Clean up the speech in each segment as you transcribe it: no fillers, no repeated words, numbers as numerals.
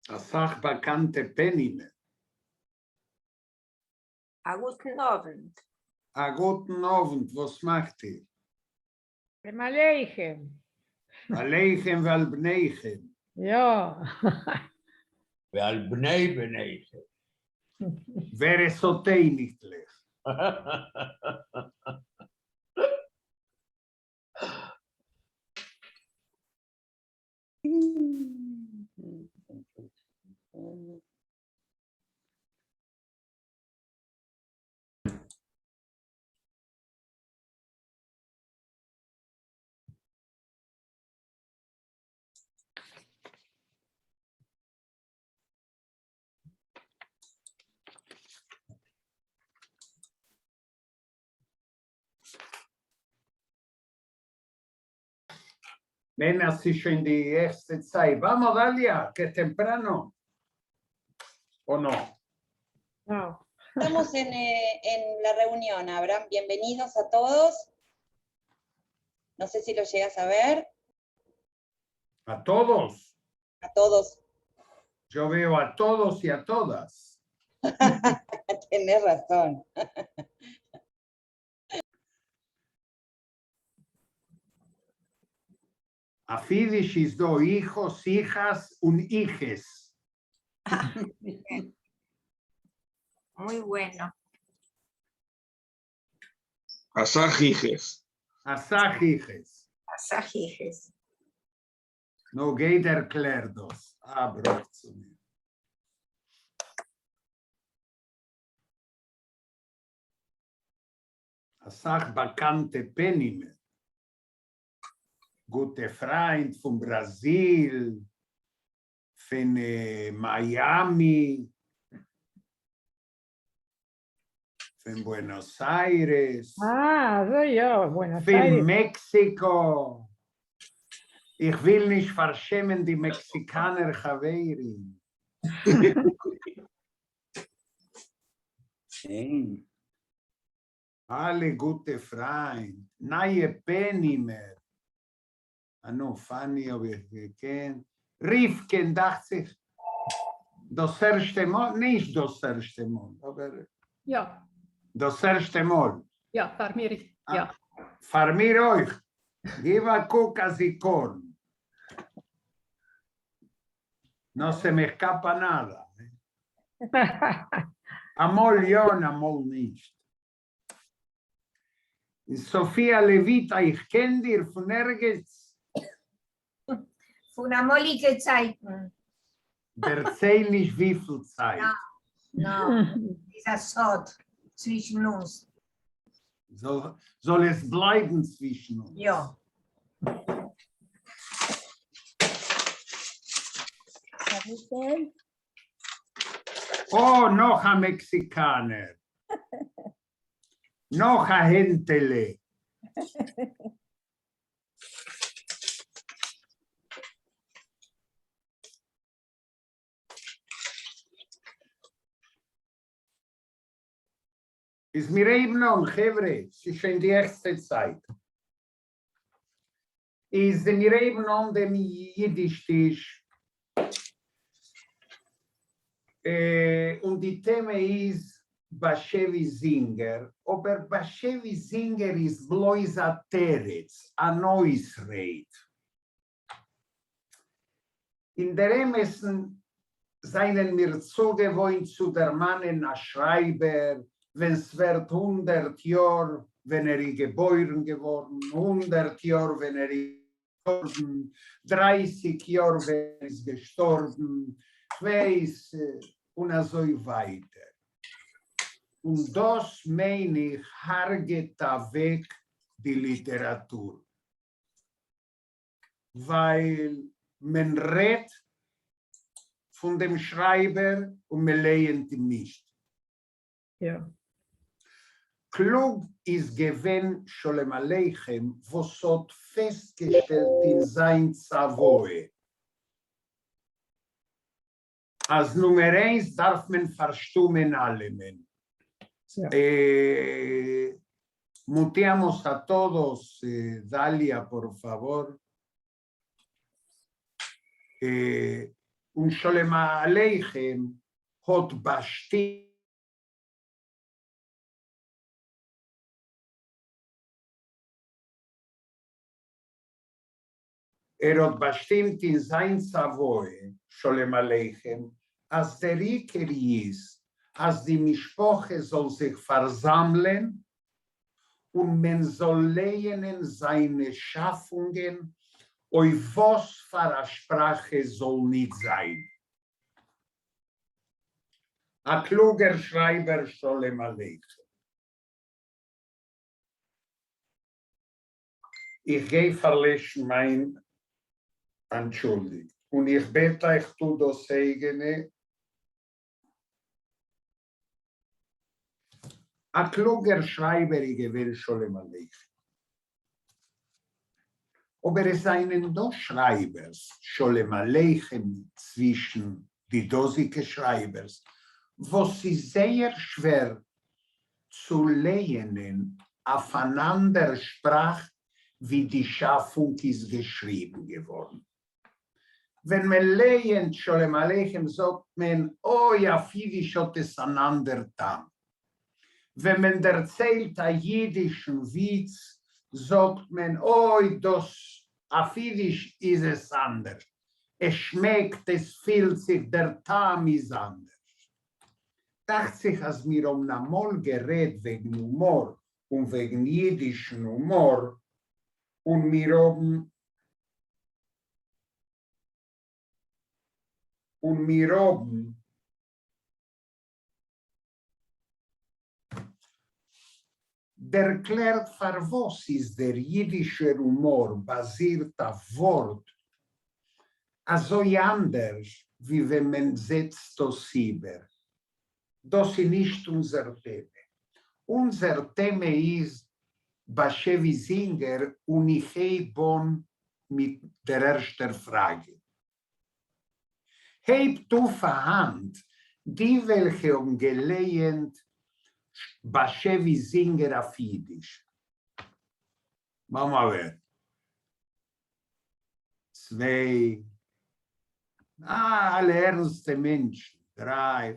אַ סך באַקאַנטע פּענימער. אַ גוטן אָוונט. אַ גוטן אָוונט, וואָס מאַכט איר? שלום עליכם. עליכם ועל בניכם. יאָ. ועל בני בניכם. ווער עס האָט אייניקלעך. מיין אז ס'איז שוין די העכסטע צייט. Vamos Dalia, que temprano. O no? No. Estamos en, en la reunión, Abraham. Bienvenidos a todos. No sé si lo llegas a ver. A todos. A todos. Yo veo a todos y a todas. Tenés razón. אויף יידיש איז דא hijos, hijas און hijes. Muy bueno. אַ סך hijes. אַ סך hijes. אַ סך hijes. נו, גיי דערקלער דאָס. אַ בראָך צו מיר. אַ סך באַקאַנטע פּענימער. גוטע פֿרײַנד פֿון בראַזיל, פֿון מיאַמי, פֿון בוענאָס אײַרעס. אה, אַזוי יאָ, בוענאָס פֿון אײַרעס. מעקסיקאָ. איך וויל נישט פֿאַרשעמען די מעקסיקאַנער חבֿרים. אַלע גוטע פֿרײַנד, נײַע פּענימער. אַ נו, פֿאַני האָב איך געקענט. רבֿקהן, דאַכט זיך, דאָס ערשטע מאָל, נישט דאָס ערשטע מאָל, אָבער יאָ. דאָס ערשטע מאָל. יאָ, פֿאַר מיר איז, יאָ. פֿאַר מיר אויך. גיב אַ קוק אַ זיכּרון. No se me escapa nada. אַ מאָל יאָ און אַ מאָל נישט. און סאָפֿיאַ לעוויטאַ, איך קען דיר פֿון ערגעץ. פֿון אַמאָליקע צײַטן. דערצייל נישט וויפֿל צײַט. נאָ, איז אַ סוד צווישן אונדז. זאָל, זאָל עס בלײַבן צווישן אונדז. יאָ. אָ, נאָך אַ מעקסיקאַנער! נאָך אַ הענטעלע! איז מיר הייבן אן חברה, ס'איז שוין די העכסטע צייט. איז מיר הייבן אן דעם אידיש טיש, און די טעמע איז באשעוויס זינגער, אבער באשעוויס זינגער איז בלויז א תירוץ, אן אויסרייד. אין דער אמת'ן זיינען מיר צוגעוואוינט צו דערמאנען א שרייבער ווען ס'ווערט הונדערט יאר ווען ער איז געבוירן געווארן, הונדערט יאר ווען ער איז געשטארבן, דרייסיג יאר ווען ער איז געשטארבן, כ'ווייס, און אזוי ווייטער. און דאס מיין איך הרג'עט אוועק די ליטעראטור. ווייל מען רעדט פון דעם שרייבער און מען לייענט אים נישט. יא. קלוג איז געווען שלום עליכם וואס האט פעסטגעשטעלט אין זיין צוואה אז נומער איינס דארף מען פארשטומען אלעמען. Muteamos a todos, Dalia, por favor. און שלום עליכם האט באשטימט. ער האט באשטימט אין זיין צוואה, שלום עליכם, אז דער עיקר איז אז די משפחה זאל זיך פארזאמלען און מען זאל לייענען זיינע שאפונגען אויף וואס פאר א שפראך עס זאל ניט זיין. א קלוגער שרייבער שלום עליכם. איך גיי פארלעשן מיין אנטשולדיגט און איך בעט אייך טוט דאס אייגענע. א קלוגער שרייבער איז געווען שלום עליכם. אבער עס זענען דא שרייבערס, שלום עליכם צווישן די דאזיגע שרייבערס, וואס ס'איז זייער שווער צו לייענען אויף אן אנדער שפראך ווי די שאפונג איז געשריבן געווארן. ווען מען לייענט שלום עליכם זאגט מען אוי אויף אידיש האט עס אן אנדער טעם. ווען מען דערציילט א אידישן וויץ זאגט מען אוי דאס אויף אידיש איז עס אנדערש, עס שמעקט, עס פילט זיך, דער טעם איז אנדערש. דאכט זיך אז מיר האבן אמאל גערעדט וועגן הומאר און וועגן אידישן הומאר און מיר האבן און מיר האבן דערקלערט פארוואס איז דער אידישער הומאר באזירט אויף ווארט אזוי אנדערש ווי ווען מען זעצט דאס איבער. דאס איז נישט אונזער טעמע. אונזער טעמע איז באשעוויס זינגער און איך הייב אן מיט דער ערשטער פראגע. הייבט אויף א האנט די וועלכע האבן געלייענט באשעוויס זינגער אויף אידיש. Vamos a ver. צוויי. אה, אלע ערנסטע מענטשן. דריי.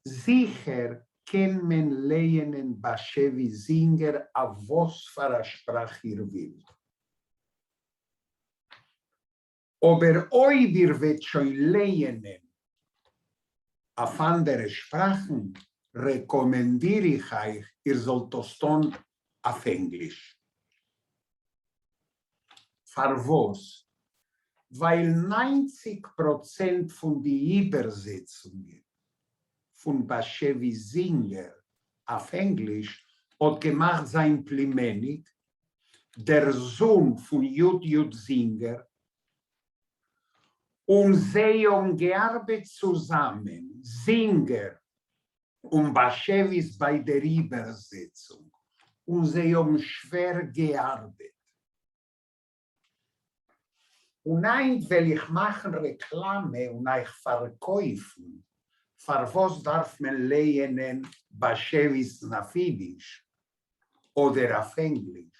זיכער קען מען לייענען באשעוויס זינגער אויף וואס פאר א שפראך איר ווילט. אבער אויב איר וועט שוין לייענען אויף אנדערע שפראכן, רעקאמענדיר איך אייך איר זאלט דאס טון אויף ענגליש. פארוואס? ווייל 90 פראצענט פון די איבערזעצונגען פון באשעוויס זינגער אויף ענגליש האט געמאכט זיין פלימעניק, דער זון פון י. י. זינגער, און זיי האבן געארבעט צוזאמען, זינגער און באשעוויס ביי דער איבערזעצונג, און זיי האבן שווער געארבעט. און היינט וועל איך מאכן רעקלאמע און אייך פארקויפן פארוואס דארף מען לייענען באשעוויסן אויף אידיש אדער אויף ענגליש,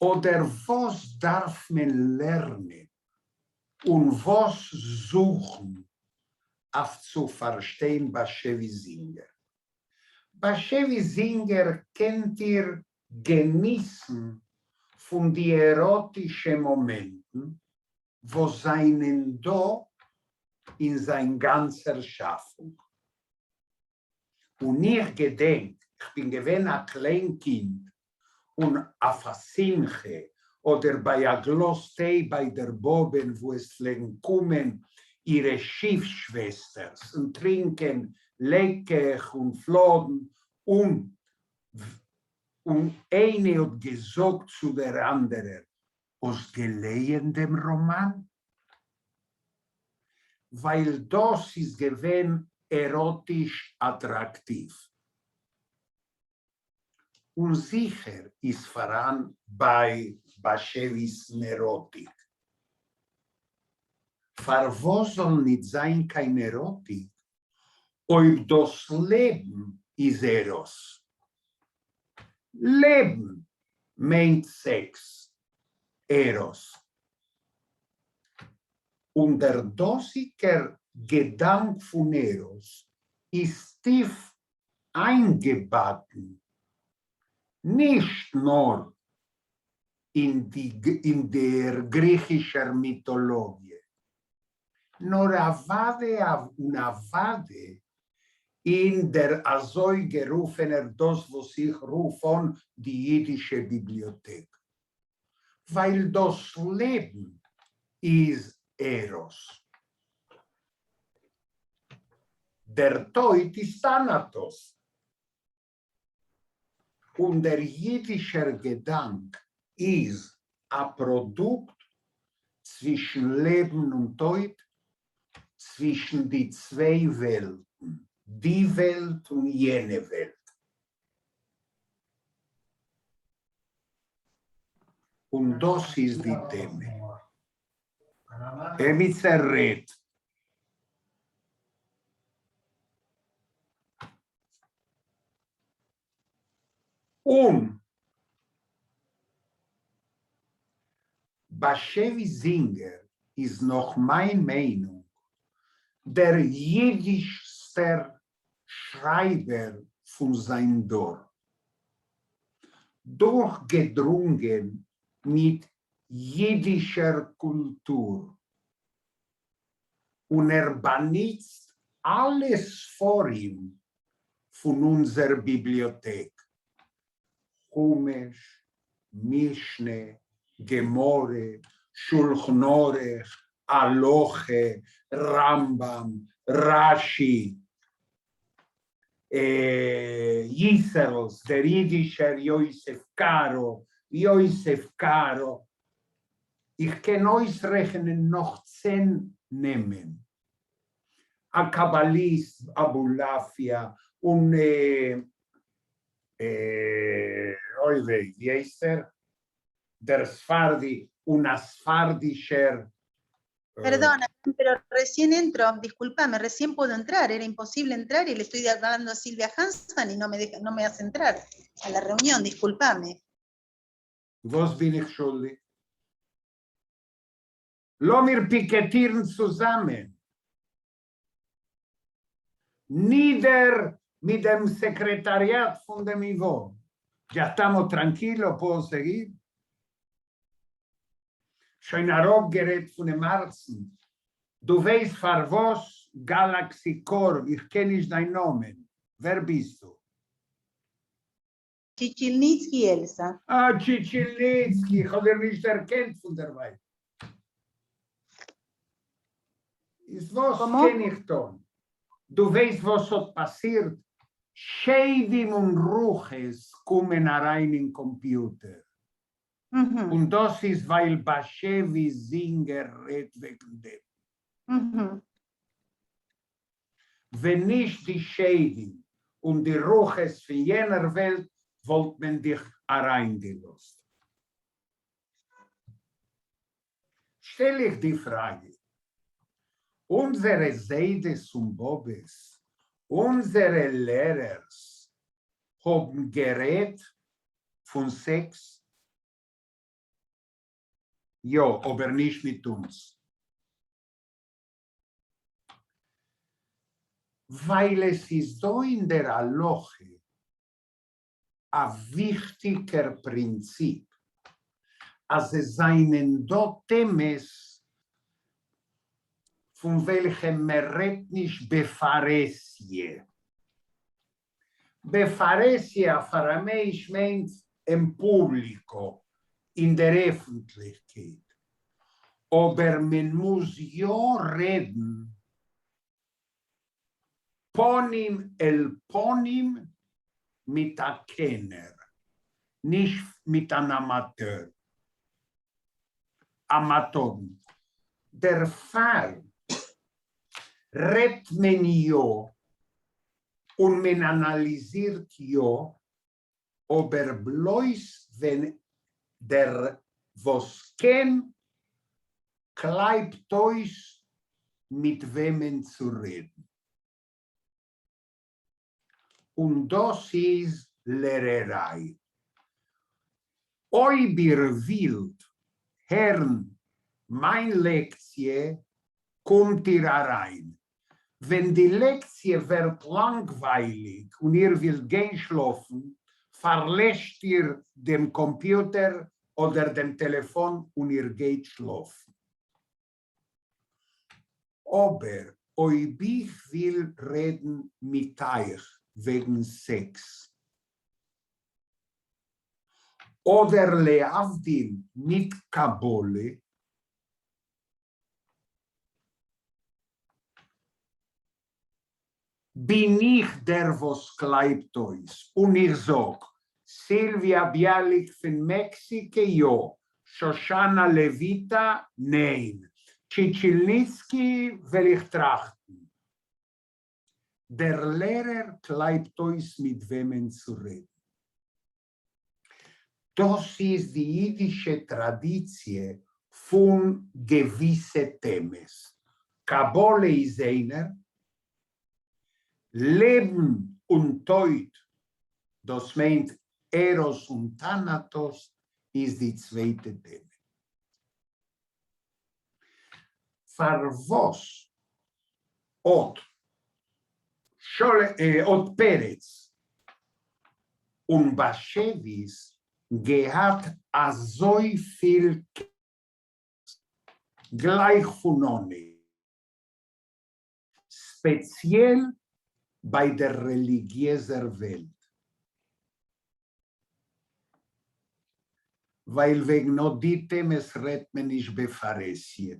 אדער וואס דארף מען לערנען און וואס זוכן אויף צו פארשטיין באשעוויס זינגער. באשעוויס זינגער קענט איר געניסן פון די עראטישע מאמענטן וואס זענען דא אין זיין גאנצער שאפונג. און איך געדענק כ'בין געווען א קליין קינד און אויף א שמחה אדער ביי א גלאז טיי ביי דער באבען וואו עס פלעגן קומען אירע שיף-שוועסטערס און טרינקען לעקעך און פלאדן און און איינע האט געזאגט צו דער אנדערער. האסט געלייענט דעם ראמאן? ווייל דאס איז געווען עראטיש אטראקטיוו. און זיכער איז פאראן ביי באשעוויסן עראטיק. פארוואס זאל ניט זיין קיין עראטיק אויב דאס לעבן איז עראס? לעבן מיינט סעקס, עראס. און דער דאזיקער געדאנק פון עראס איז טיף איינגעבאקן נישט נאר אין דער גריכישער מיטאלאגיע, נאר אוודאי און אוודאי אין דער אזוי גערופענער דאס וואס איך רוף אן די אידישע ביבליאטעק, ווייל דאס לעבן איז עראס. דער טויט איז טאנאטאס. און דער יידישער געדאנק איז א פראדוקט צווישן לעבן און טויט, צווישן די צוויי וועלטן, די וועלט און יענע וועלט. און דאס איז די טעמע. עמיצער רעדט. און באשעוויס זינגער איז נאך מיין מיינונג דער יידישסטער שרייבער פון זיין דור. דורכגעדרונגען מיט יידישער קולטור. און ער באניצט אלע ספרים פון אונזער ביבליאטעק, חומש, משנה, גמרא, שולחן ערוך, הלכה, רמב"ם, רש"י, ישרוס, דער אידישער יוסף קארו, יוסף קארו, איך קען אויסרעכענען נאך צען נעמען. א קבליסט אבולעפיא און אוי וויי ווי הייסט ער? דער ספרדי און א ספרדישער. Perdón, pero recién entro, discúlpame, recién puedo entrar, era imposible entrar y le estoy hablando a Silvia Hansman y no me deja, no me hace entrar a la reunión, discúlpame. וואס בין איך שולדיג? לאמיר פיקעטירן צוזאמען. נידער מיט דעם סעקרעטאריאט פון דעם ייווא. Ya estamos tranquilos, puedo seguir? שוין אראפגערעדט פונעם הארצן. דו ווייסט פארוואס Galaxy Core, איך קען נישט דיין נאמען, ווער ביסטו? Chichilnitsky Elsa. אה, טשיטשילניצקי, איך האב דיר נישט דערקענט פון דערווייט. איז וואס קען איך טון? דו ווייסט וואס האט פאסירט? שדים און רוחות קומען אריין אין קאמפיוטער. און דאס איז ווייל באשעוויס זינגער רעדט וועגן דעם. ווען נישט די שדים און די רוחות פון יענער וועלט וואלט מען דיך אריינגעלאזט. שטעל איך די פראגע, אונזערע זיידעס און באבעס, אונזערע לערערס האבן גערעדט פון סעקס? יא, אבער נישט מיט אונז. ווייל עס איז דא אין דער הלכה א וויכטיגער פרינציפ אז עס זענען דא טעמעס פון וועלכע מען רעדט נישט בפרהסיא. בפרהסיא אויף אראמעיש מיינט en público, אין דער עפנטליכקייט. אבער מען מוז יא רעדן פנים אל פנים מיט א קענער, נישט מיט אן אמאטער. אַמאַטאָרן. דערפֿאַר רעדט מען יאָ און מען אַנאַליזירט יאָ, אָבער בלויז ווען דער וואָס קען קלײַבט אויס מיט וועמען צו רעדן. און דאס איז לערעריי. אויב איר ווילט הערן מיין לעקציע, קומט איר אריין. ווען די לעקציע ווערט לאנגווייליג און איר ווילט גיין שלאפן, פארלעשט איר דעם קאמפיוטער אדער דעם טעלעפאן און איר גייט שלאפן. אבער אויב איך וויל רעדן מיט אייך וועגן סעקס, אדער להבדיל מיט קבלה, בין איך דער וואס קלייבט אויס און איך זאג, סילוויא ביאליק פון מעקסיקע יא, שושנה לעוויטא ניין, טשיטשילניצקי וועל איך טראכטן. דער לערער קלייבט אויס מיט וועמען צו רעדן. דאס איז די אידישע טראדיציע פון געוויסע טעמעס. קבלה איז איינער, לעבן און טויט, דאס מיינט ערוס און טאנאטאס, איז די צווייטע טעמע. פארוואס האט האט פרץ און באשעוויס געהאט אזויפיל כעס גלייך פון אנהייב, ספעציעל ביי דער רעליגיעזער וועלט? ווייל וועגן אט די טעמעס רעדט מען נישט בפרהסיא.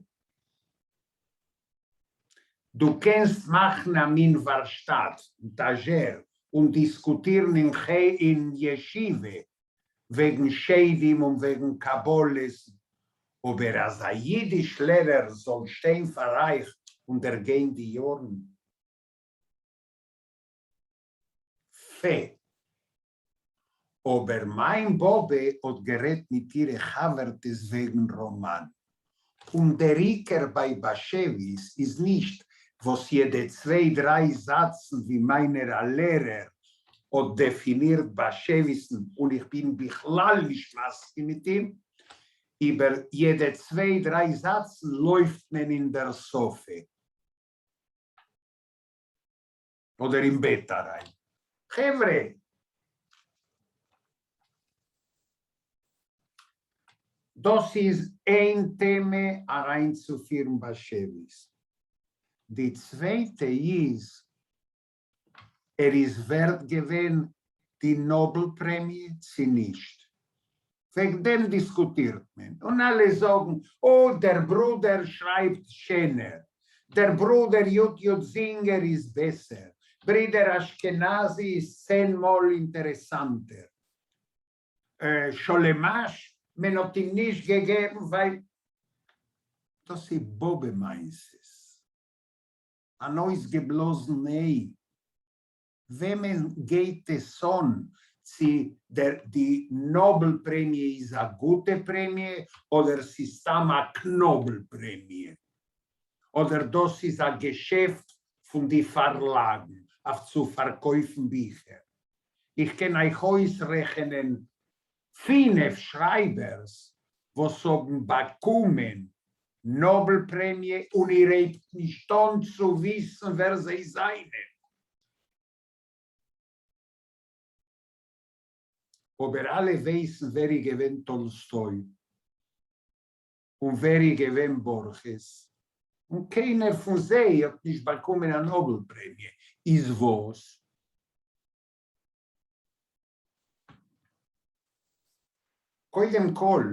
דו קענסט מאכן א מין ווארשטאט, טאזשער, און דיסקוטירן אין ח אין ישיבה וועגן שדים און וועגן קבלות, אבער אז א אידיש לערער זאל שטיין פאר אייך און דערגיין די יארן? פע. אבער מיין באבע האט גערעדט מיט אירע חבר'טעס וועגן ראמאן, און דער עיקר ביי באשעוויס איז נישט וואס יעדע צוויי דריי זאצן ווי מיינער א לערער האט דעפינירט באשעוויסן און איך בין בכלל נישט מסכים מיט אים, איבער יעדע צוויי דריי זאצן לויפט מען אין דער סאפע. אדער אין בעט אריין. חברה! דאס איז איין טעמע אריינצופירן באשעוויס. די צווייטע איז, ער איז ווערט געווען די נאבעל פרעמיע צי נישט? וועגן דעם דיסקוטירט מען, און אלע זאגן, אה, דער ברודער שרייבט שענער, דער ברודער י. י. זינגער איז בעסער, ברודער אשכנזי איז צען מאל אינטערעסאנטער, שלום אש, מען האט אים נישט געגעבן ווייל. דאס איז באבע מעשה'ס. אן אויסגעבלאזן איי. וועמען גייט עס אן צי דער די נאבעל פרעמיע איז א גוטע פרעמיע אדער ס'איז סתם א קנאבל פרעמיע, אדער דאס איז א געשעפט פון די פארלאגן אויף צו פארקויפן ביכער. איך קען אייך אויסרעכענען פינף שרייבערס וואס האבן באקומען נאבעל פרעמיע און איר הייבט נישט אן צו וויסן ווער זיי זענען. אבער אלע ווייסן ווער איז געווען טאלסטוי און ווער איז געווען בארכעס, און קיינער פון זיי האט נישט באקומען א נאבעל פרעמיע, איז וואס? קודם כל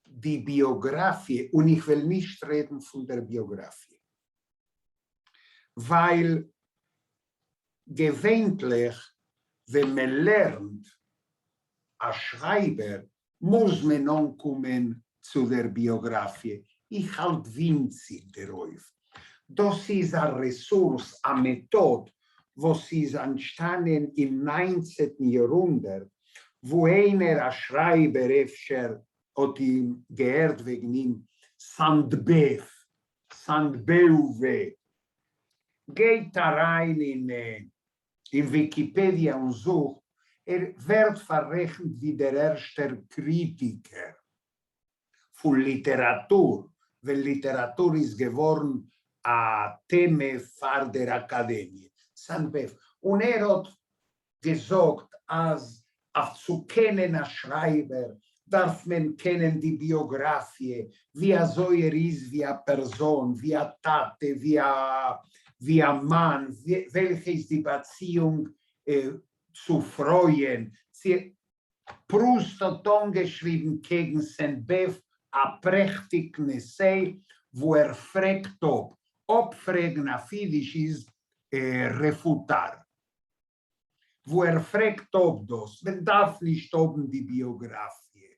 די ביאגראפיע, און איך וועל נישט רעדן פון דער ביאגראפיע, ווייל געווענטליך ווען מען לערנט א שרייבער מוז מען אנקומען צו דער ביאגראפיע, איך האלט ווינציג דערויף. דאס איז א רעסורס, א מעטאד וואס איז אנטשטאנען אין ניינצעטן יארהונדערט, וואו איינער א שרייבער, אפשר האט איר געהערט וועגן אים, סאנדבעף, סאנדבעווע, גייט אריין אין אין וויקיפעדיע און זוכט, ער ווערט פאררעכנט ווי דער ערשטער קריטיקער פון ליטעראטור, ווען ליטעראטור איז געווארן א טעמע פאר דער אקאדעמיע, סאנדבעף, און ער האט געזאגט אז אויף צו קענען א שרייבער דארף מען קענען די ביאגראפיע, ווי אזוי ער איז ווי א פערזאן, ווי א טאטע, ווי א ווי א מאן, וועלכע איז די באציאונג צו פרויען, צו פרוסט האט אנגעשריבן קעגן סענט-בעף א פרעכטיגן עסיי וואו ער פרעגט אפ, אפפרעגן אויף אידיש איז רעפוטאר. וואו ער פרעגט אפ דאס, מען דארף נישט האבן די ביאגראפיע,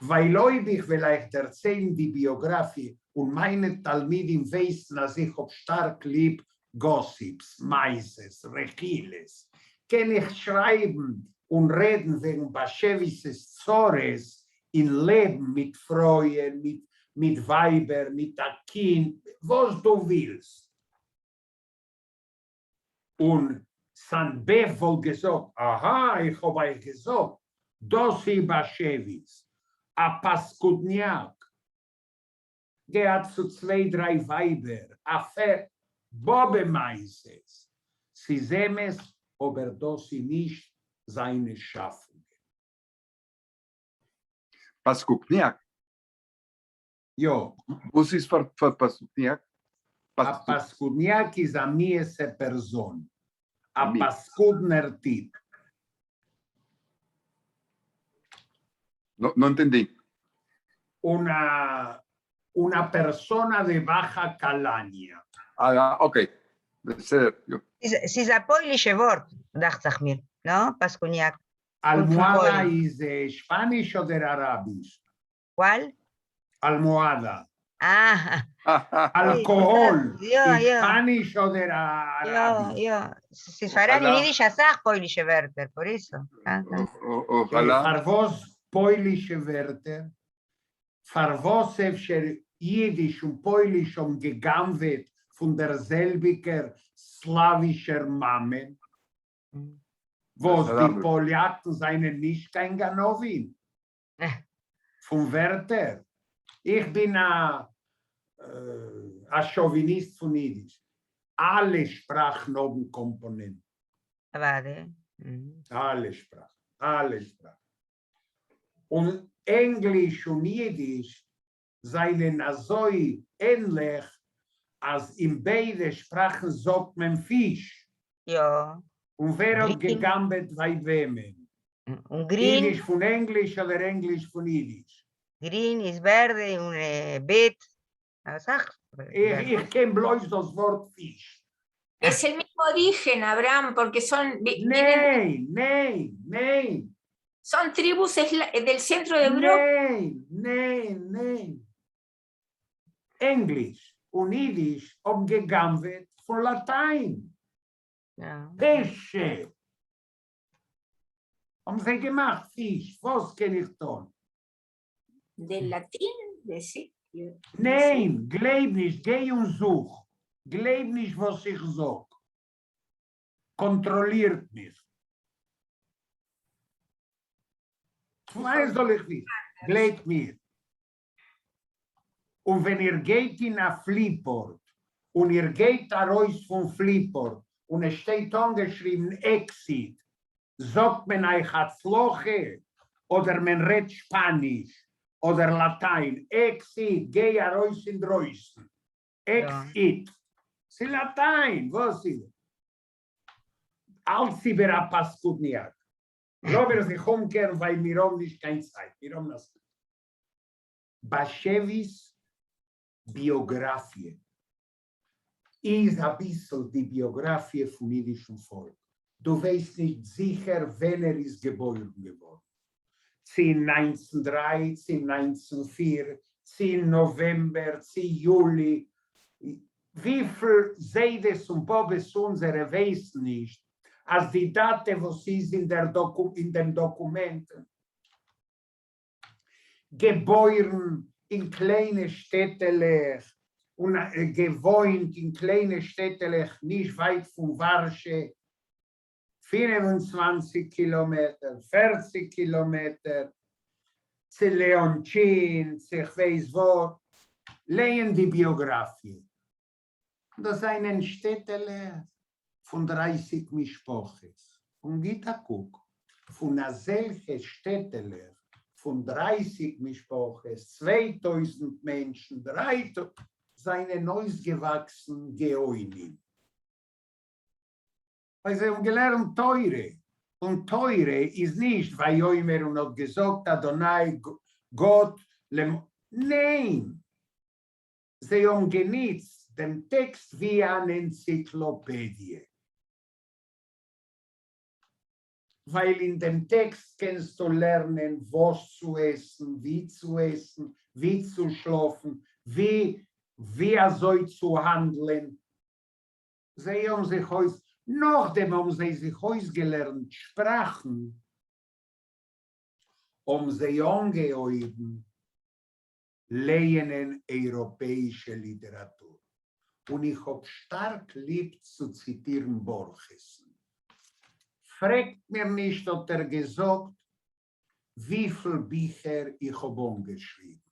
ווייל אויב איך וועל אייך דערציילן די ביאגראפיע, און מיינע תלמידים ווייסן אז איך האב שטארק ליב gossips, מעשות, רכילות, קען איך שרייבן און רעדן וועגן באשעוויס'ס צרות אין לעבן מיט פרויען, מיט ווייבער, מיט א קינד, וואס דו ווילסט. און סאנדבעף וואלט געזאגט, אהא, איך האב אייך געזאגט, דאס איז באשעוויס, א פאסקודניאק, געהאט צו צוויי דריי ווייבער, א פערד, באבע מעשה'ס, ס'איז אמת, אבער דאס איז נישט זיינע שאפונגען. פאסקודניאק? יא. וואס איז פאר פאסקודניאק? א פאסקודניאק איז א מיעסע פערזאן, א פאסקודנער טיפ. No entendí. Una una persona de baja calaña. אה, okay. בסדר. ס'איז א פוילישע ווארט, דאכט זיך מיר, נא? פאסקוניאק. Almohada איז שפאניש אדער אראביש? וואל? Almohada. אה. אלקאהאל יא, איז יא. שפאניש אדער יא, אראביש? יא. ס'איז פאראן אין אידיש אסאך פוילישע ווערטער, por eso. פארוואס פוילישע ווערטער? פארוואס אפשר אידיש און פויליש האבן גע'גנב'עט פון דער זעלביגער סלאווישער מאמע? וואס, די פאליאקן זענען נישט קיין גנבים? פון ווערטער? איך בין א א שאוויניסט פון אידיש. אלע שפראכן האבן קאמפאנענטן. אוודאי. אלע שפראכן. אלע שפראכן. און ענגליש און אידיש זענען אזוי ענליך אז אין ביידע שפראכן זאגט מען פיש. יא. און ווער האט גע'גנב'עט ביי וועמען? און גרין. אידיש פון ענגליש אדער ענגליש פון אידיש? גרין איז verde און בעט אסאך. איך קען בלויז דאס ווארט פיש. Es el mismo origen, Abraham, porque son, ניין, ניין, ניין. son tribus del centro de Europa. ניין, ניין, ניין. ענגליש און אידיש האבן גע'גנב'עט פון לאטיין. pesce. האבן זיי געמאכט פיש, וואס קען איך טון? Del latín, de sí. ניין, גלייב נישט, גיי און זוך. גלייב נישט וואס איך זאג. קאנטראלירט מיך. פון וואנעט זאל איך וויסן? גלייבט מיר. און ווען איר גייט אין א פליפארט, און איר גייט ארויס פון פליפארט, און עס שטייט אנגעשריבן exit, זאגט מען אייך הצלחה, אדער מען רעדט שפאניש, אדער לאטיין, exit, גיי ארויס אינדרויסן, exit. ס'איז לאטיין, וואס איז? אלץ איבער א פאסקודניאק. לאמיר זיך אומקערן ווייל מיר האבן נישט קיין צייט, מיר האבן אסאך. באשעוויס ביאגראפיע איז אביסל די ביאגראפיע פון אידישן פאלק. דו ווייסט נישט זיכער ווען ער איז געבוירן געווארן. צי אין 1903, צי אין 1904, צי אין נאָוועמבער, צי יולי, וויפֿל זיידעס און באָבעס אונדזערע ווייסן נישט, אַז די דאַטע, וואָס איז אין דער אין דעם דאָקומענט, געבוירן אין קליינע שטעטעלעך און געוואוינט אין קליינע שטעטעלעך נישט ווייט פון ווארשע, 25 קילאמעטער, 40 קילאמעטער, צו לעאנטשין, צו כ'ווייס וואו, לייען די ביאגראפיע. דאס זענען שטעטעלעך פון 30 משפחות, און גיט א קוק, פון אזעלכע שטעטעלעך פון 30 משפחות, 2000 מענטשן, 3000, זענען אויסגעוואקסן גאונים. ווייל זיי האבן געלערנט תורה, און תורה איז נישט ויאמר און האט געזאגט אדוני גאט למ. ניין! זיי האבן גענוצט דעם טעקסט ווי אן ענציקלאפעדיע. ווייל אין דעם טעקסט קענסטו לערנען וואס צו עסן, ווי צו עסן, ווי צו שלאפן, ווי ווי אזוי צו האנדלען. זיי האבן זיך אויס, נאכדעם האבן זיי זיך אויסגעלערנט שפראכן, האבן זיי אנגעהויבן לייענען אייראפעאישע ליטעראטור, און איך האב שטארק ליב צו ציטירן בארכעסן. פרעגט מיר נישט האט ער געזאגט וויפיל ביכער איך האב אנגעשריבן,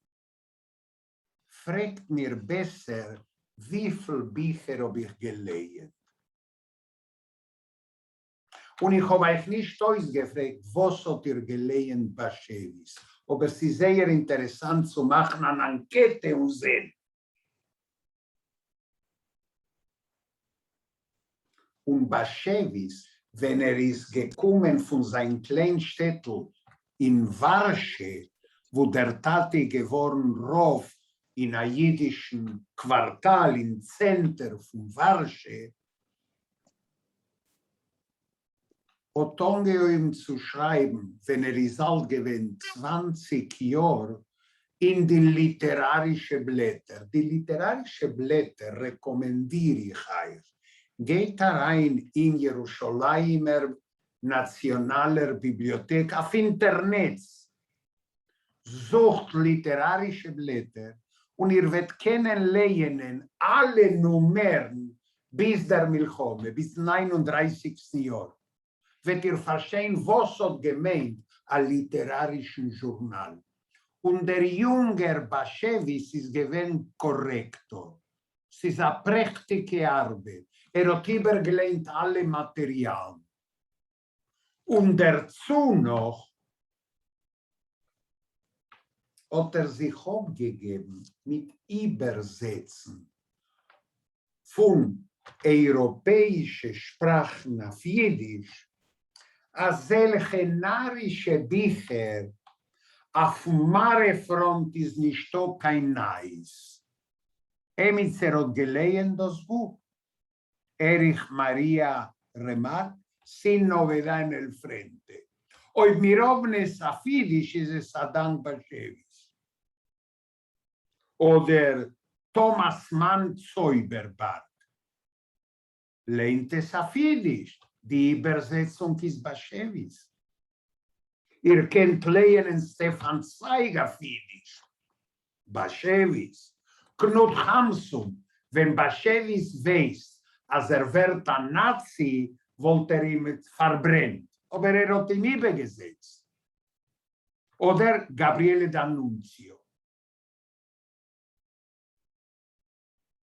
פרעגט מיר בעסער וויפיל ביכער האב איך געלייענט. און איך האב אייך נישט אויסגעפרעגט וואס האט איר געלייענט באשעוויס, אבער ס'איז זייער אינטערעסאנט צו מאכן אן אנקעטע און זען. און באשעוויס ווען ער איז געקומען פון זיין קליין שטעטל אין ווארשע וואו דער טאטע איז געווארן רב אין א אידישן קווארטאל אין צענטער פון ווארשע, האט אנגעהויבן צו שרייבן ווען ער איז אלט געווען 20 יאר אין די ליטערארישע בלעטער. די ליטערארישע בלעטער רעקאמענדיר איך אייך, גייט אריין אין ירושלימער נאציאנאלער ביבליאטעק אויף אינטערנעץ, זוכט ליטערארישע בלעטער און איר וועט קענען לייענען אלע נומערן ביז דער מלחמה, ביזן 31סטן יאר, וועט איר פארשטיין וואס האט געמיינט א ליטערארישן זשורנאל. און דער יונגער באשעוויס איז געווען קארעקטאר. ס'איז א פרעכטיגע ארבעט, ער האט איבערגעליינט אלע מאטעריאלן. און דערצו נאך האט ער זיך אפגעגעבן מיט איבערזעצן פון אייראפעאישע שפראכן אויף אידיש אזעלכע נארישע ביכער, אויפן מערב פראנט איז נישטא קיין נייעס. עמיצער האט געלייענט דאס בוך? עריך מאריא רעמארק, Sin novedad en el frente. אויב מיר האבן עס אויף אידיש איז עס א דאנק באשעוויס. אדער טאמאס מאן צויבערבארג. ליינט עס אויף אידיש, די איבערזעצונג איז באשעוויס. איר קענט לייענען סטעפאן צווייג אויף אידיש, באשעוויס, קנוט האמסון, ווען באשעוויס ווייסט אז ער ווערט א נאצי וואלט ער אים פארברענט, אבער ער האט אים איבערגעזעצט. אדער גאבריעלע ד'אנונציאו.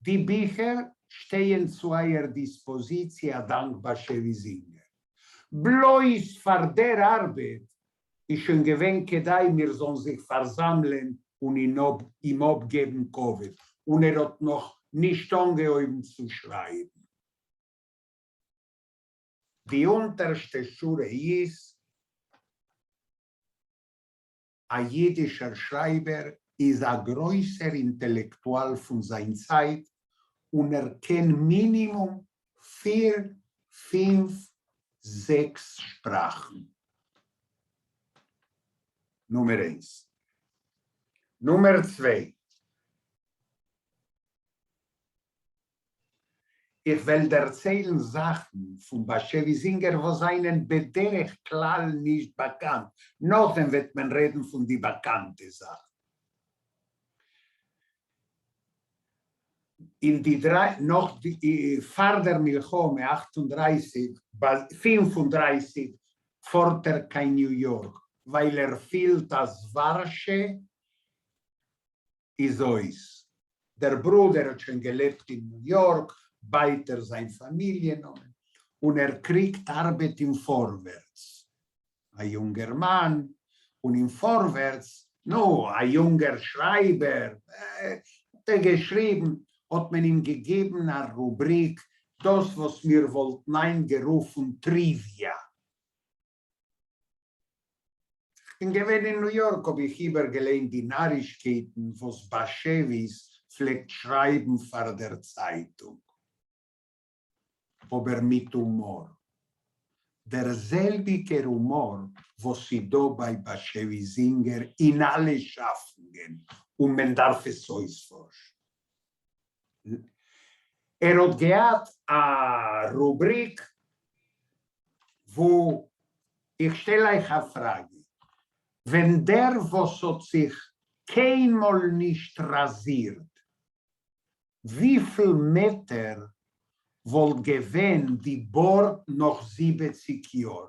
די ביכער שטייען צו אייער דיספאזיציע א דאנק באשעוויס זינגער. בלויז פאר דער ארבעט איז שוין געווען כדאי מיר זאלן זיך פארזאמלען און אים אפגעבן כבוד, און ער האט נאך נישט אנגעהויבן צו שרייבן. די אונטערשטע שורה איז. א יידישער שרייבער איז א גרויסער אינטעלעקטואל פון זיין צייט און ער קען מינימום פיר, פינף, זעקס שפראכן. נומער איינס. נומער צוויי. איך וועל דערציילן זאכן פון באשעוויס זינגער וואס זענען בדרך כלל נישט באקאנט, נאכדעם וועט מען רעדן פון די באקאנטע זאכן. אין די דריי, נאך די, פאר דער מלחמה, 38, 35, פארט ער קיין ניו יארק, ווייל ער פילט אז ווארשע איז אויס. דער ברודער האט שוין געלעבט אין ניו יארק, בייט ער זיין פאמיליע נאמען, און ער קריגט ארבעט אין פארווערטס. א יונגערמאן, און אין פארווערטס, נו, א יונגער שרייבער, האט ער געשריבן, האט מען אים געגעבן א רובריק, דאס וואס מיר וואלטן היינט גערופן טריוויא. כ'בין געווען אין ניו יארק האב איך איבערגעליינט די נארישקייטן וואס באשעוויס פלעגט שרייבן פאר דער צייטונג. אבער מיט הומאר. דער זעלביגער הומאר וואס איז דא ביי באשעוויס זינגער אין אלע שאפונגען און מען דארף עס אויספארשן. ער האט געהאט א רובריק וואו איך שטעל אייך א פראגע, ווען דער וואס האט זיך קיינמאל נישט ראזירט, וויפיל מעטער וואלט געווען די בארד נאך 70 יאר?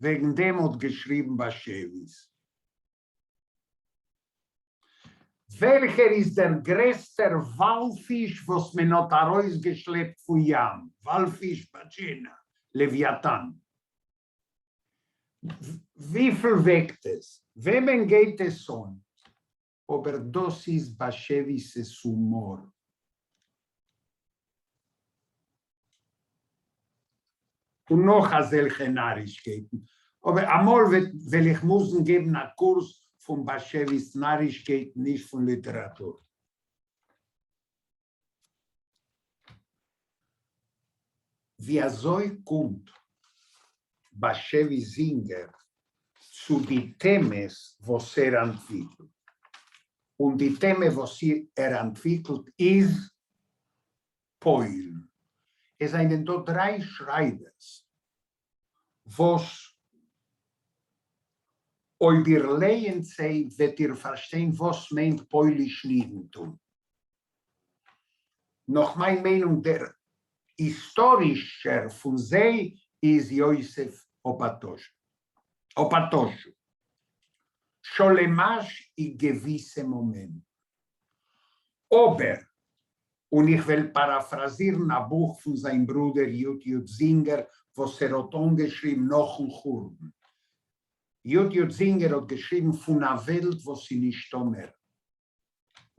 וועגן דעם האט געשריבן באשעוויס. וועלכער איז דער גרעסטער וואלפיש וואס מען האט ארויסגעשלעפט פון ים? וואלפיש באטשענא, לוויתן. וויפיל וועגט עס? וועמען גייט עס אן? אבער דאס איז באשעוויס'ס הומאר. און נאך אזעלכע נארישקייטן. אבער אמאל וועל איך מוזן געבן א קורס פון באשעוויס נארישקייטן נישט פון ליטעראטור. ווי אזוי קומט באשעוויס זינגער צו די טעמעס וואס ער אנטוויקלט? און די טעמע וואס ער אנטוויקלט איז פוילן. עס זענען דא דריי שרייבערס וואס אויב איר לייענט זיי וועט איר פארשטיין וואס מיינט פוילישן אידנטום. נאך מיין מיינונג דער היסטארישער פון זיי איז יוסף אפאטאשו. שלום אש אין געוויסע מאמענטן. אבער, און איך וועל פאראפראזירן א בוך פון זיין ברודער י. י. זינגער וואס ער האט אנגעשריבן נאכן חורבן. י. י. זינגער האט געשריבן פון א וועלט וואס איז נישטא מער.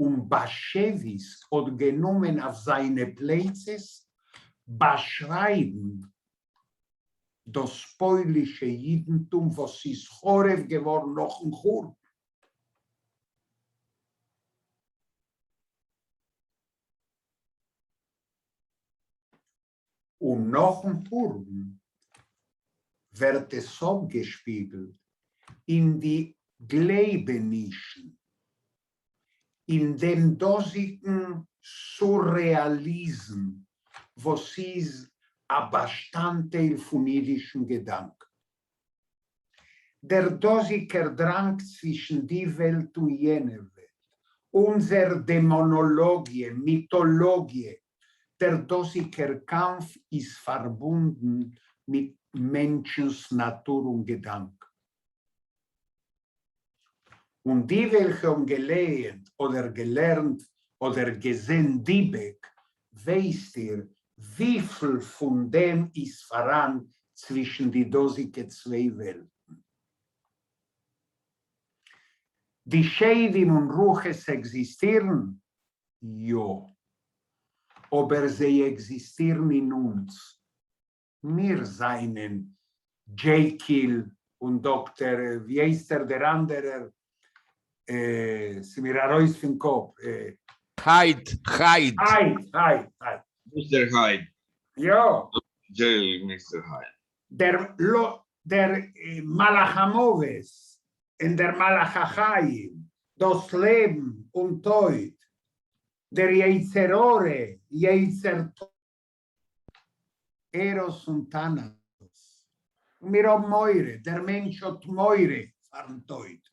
און באשעוויס האט גענומען אויף זיינע פלייצעס באשרייבן דאס פוילישע אידנטום וואס איז חרוב געווארן נאכן חורבן. און נאכן חורבן ווערט עס אפגעשפיגלט אין די גלייבענישן, אין דעם דאזיגן סוררעאליזם וואס איז א באשטאנדטייל פון אידישן געדאנק. דער דאזיגער דראנג צווישן די וועלט און יענע וועלט, אונזער דעמאנאלאגיע, מיטאלאגיע, דער דאזיגער קאמף איז פארבונדן מיט מענטשנ'ס נאטור און געדאנק. און די וועלכע האבן געלייענט אדער געלערנט אדער געזען דיבעק, ווייסט איר וויפיל פון דעם איז פאראן צווישן די דאזיגע צוויי וועלטן? די שדים און רוחות עקזיסטירן? יא. אבער זיי עקזיסטירן אין אונז. מיר זענען דזשעקיל און דאקטער ווי הייסט ער דער אנדערער, ס'מיר ארויס פון קאפ. הייד, הייד. הייד, הייד, הייד. מיסטער הייד. יא. דזשעקיל מיסטער הייד. דער לא. דער מלאך המוות און דער מלאך החיים, דאָס לעבן און טויט, דער יצר הרע, יצר טוב, עראָס און טאַנאַטאָס. און מיר האָבן מורא, דער מענטש האָט מורא פאַרן טויט.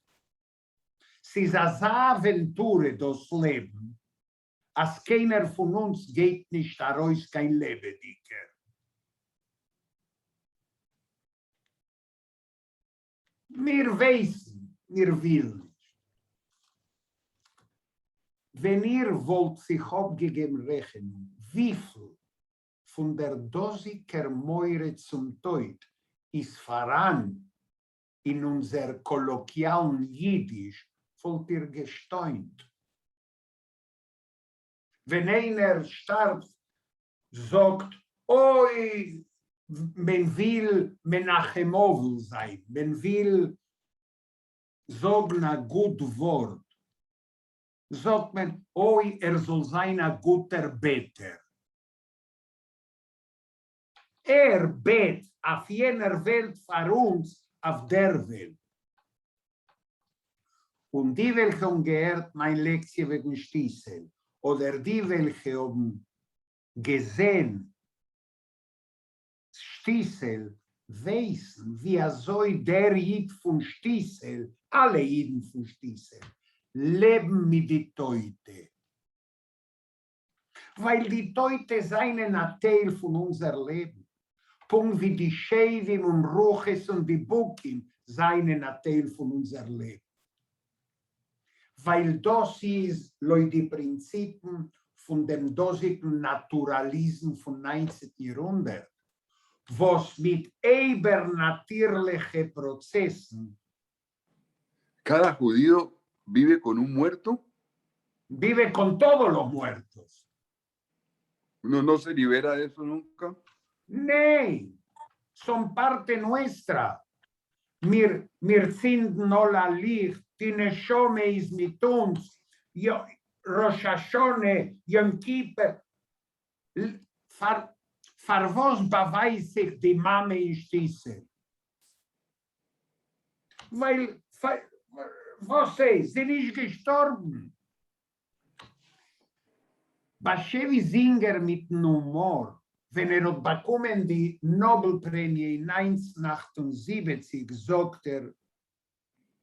ס'איז אַזאַ אַווענטורע דאָס לעבן, אַז קיינער פון אונדז גייט נישט אַרויס קיין לעבעדיקער. מיר ווייסן, מיר ווילן נישט. ווען איר וואלט זיך אפגעגעבן רעכענונג וויפיל פון דער דאזיקער מורא צום טויט איז פאראן אין אונזער קאלאקיאלן יידיש, וואלט איר געשטוינט. ווען איינער שטארבט זאגט אוי מען וויל מנחם אבל זיין, מען וויל זאגן א גוט ווארט, זאגט מען אוי ער זאל זיין א גוטער בעטער. ער בעט אויף יענער וועלט פאר אונז אויף דער וועלט. און די וועלכע האבן געהערט מיין לעקציע וועגן שטיסל, אדער די וועלכע האבן געזען שטיסל, ווייסן ווי אזוי דער איד פון שטיסל, אלע אידן פון שטיסל, לעבן מיט די טויטע. ווייל די טויטע זיינען א טייל פון אונזער לעבן, פונקט ווי די שדים און רוחות און דיבוקים זיינען א טייל פון אונזער לעבן. ווייל דאס איז לויט די פרינציפן פון דעם דאזיקן נאטוראליזם פון ניינצנטן יארהונדערט, וואס מיט איבערנאטירליכע פראצעסן. Cada judío vive con un muerto? Vive con todos los muertos. ¿Uno no se libera de eso nunca? ניין, son parte nuestra. מיר, מיר צינדן אָן אַ ליכט, די נשמה איז מיט אונדז, ראש השנה, יום כיפור. פאַר, פאַר וואָס באַווייזט זיך די מאַמע אין שטיסל? ווייל, וואָס הייסט, זי נישט געשטאָרבן. באַשעוויס זינגער מיטן הומאָר, ווען ער האָט באַקומען די נאָבעל-פּרעמיע אין 1978, זאָגט ער,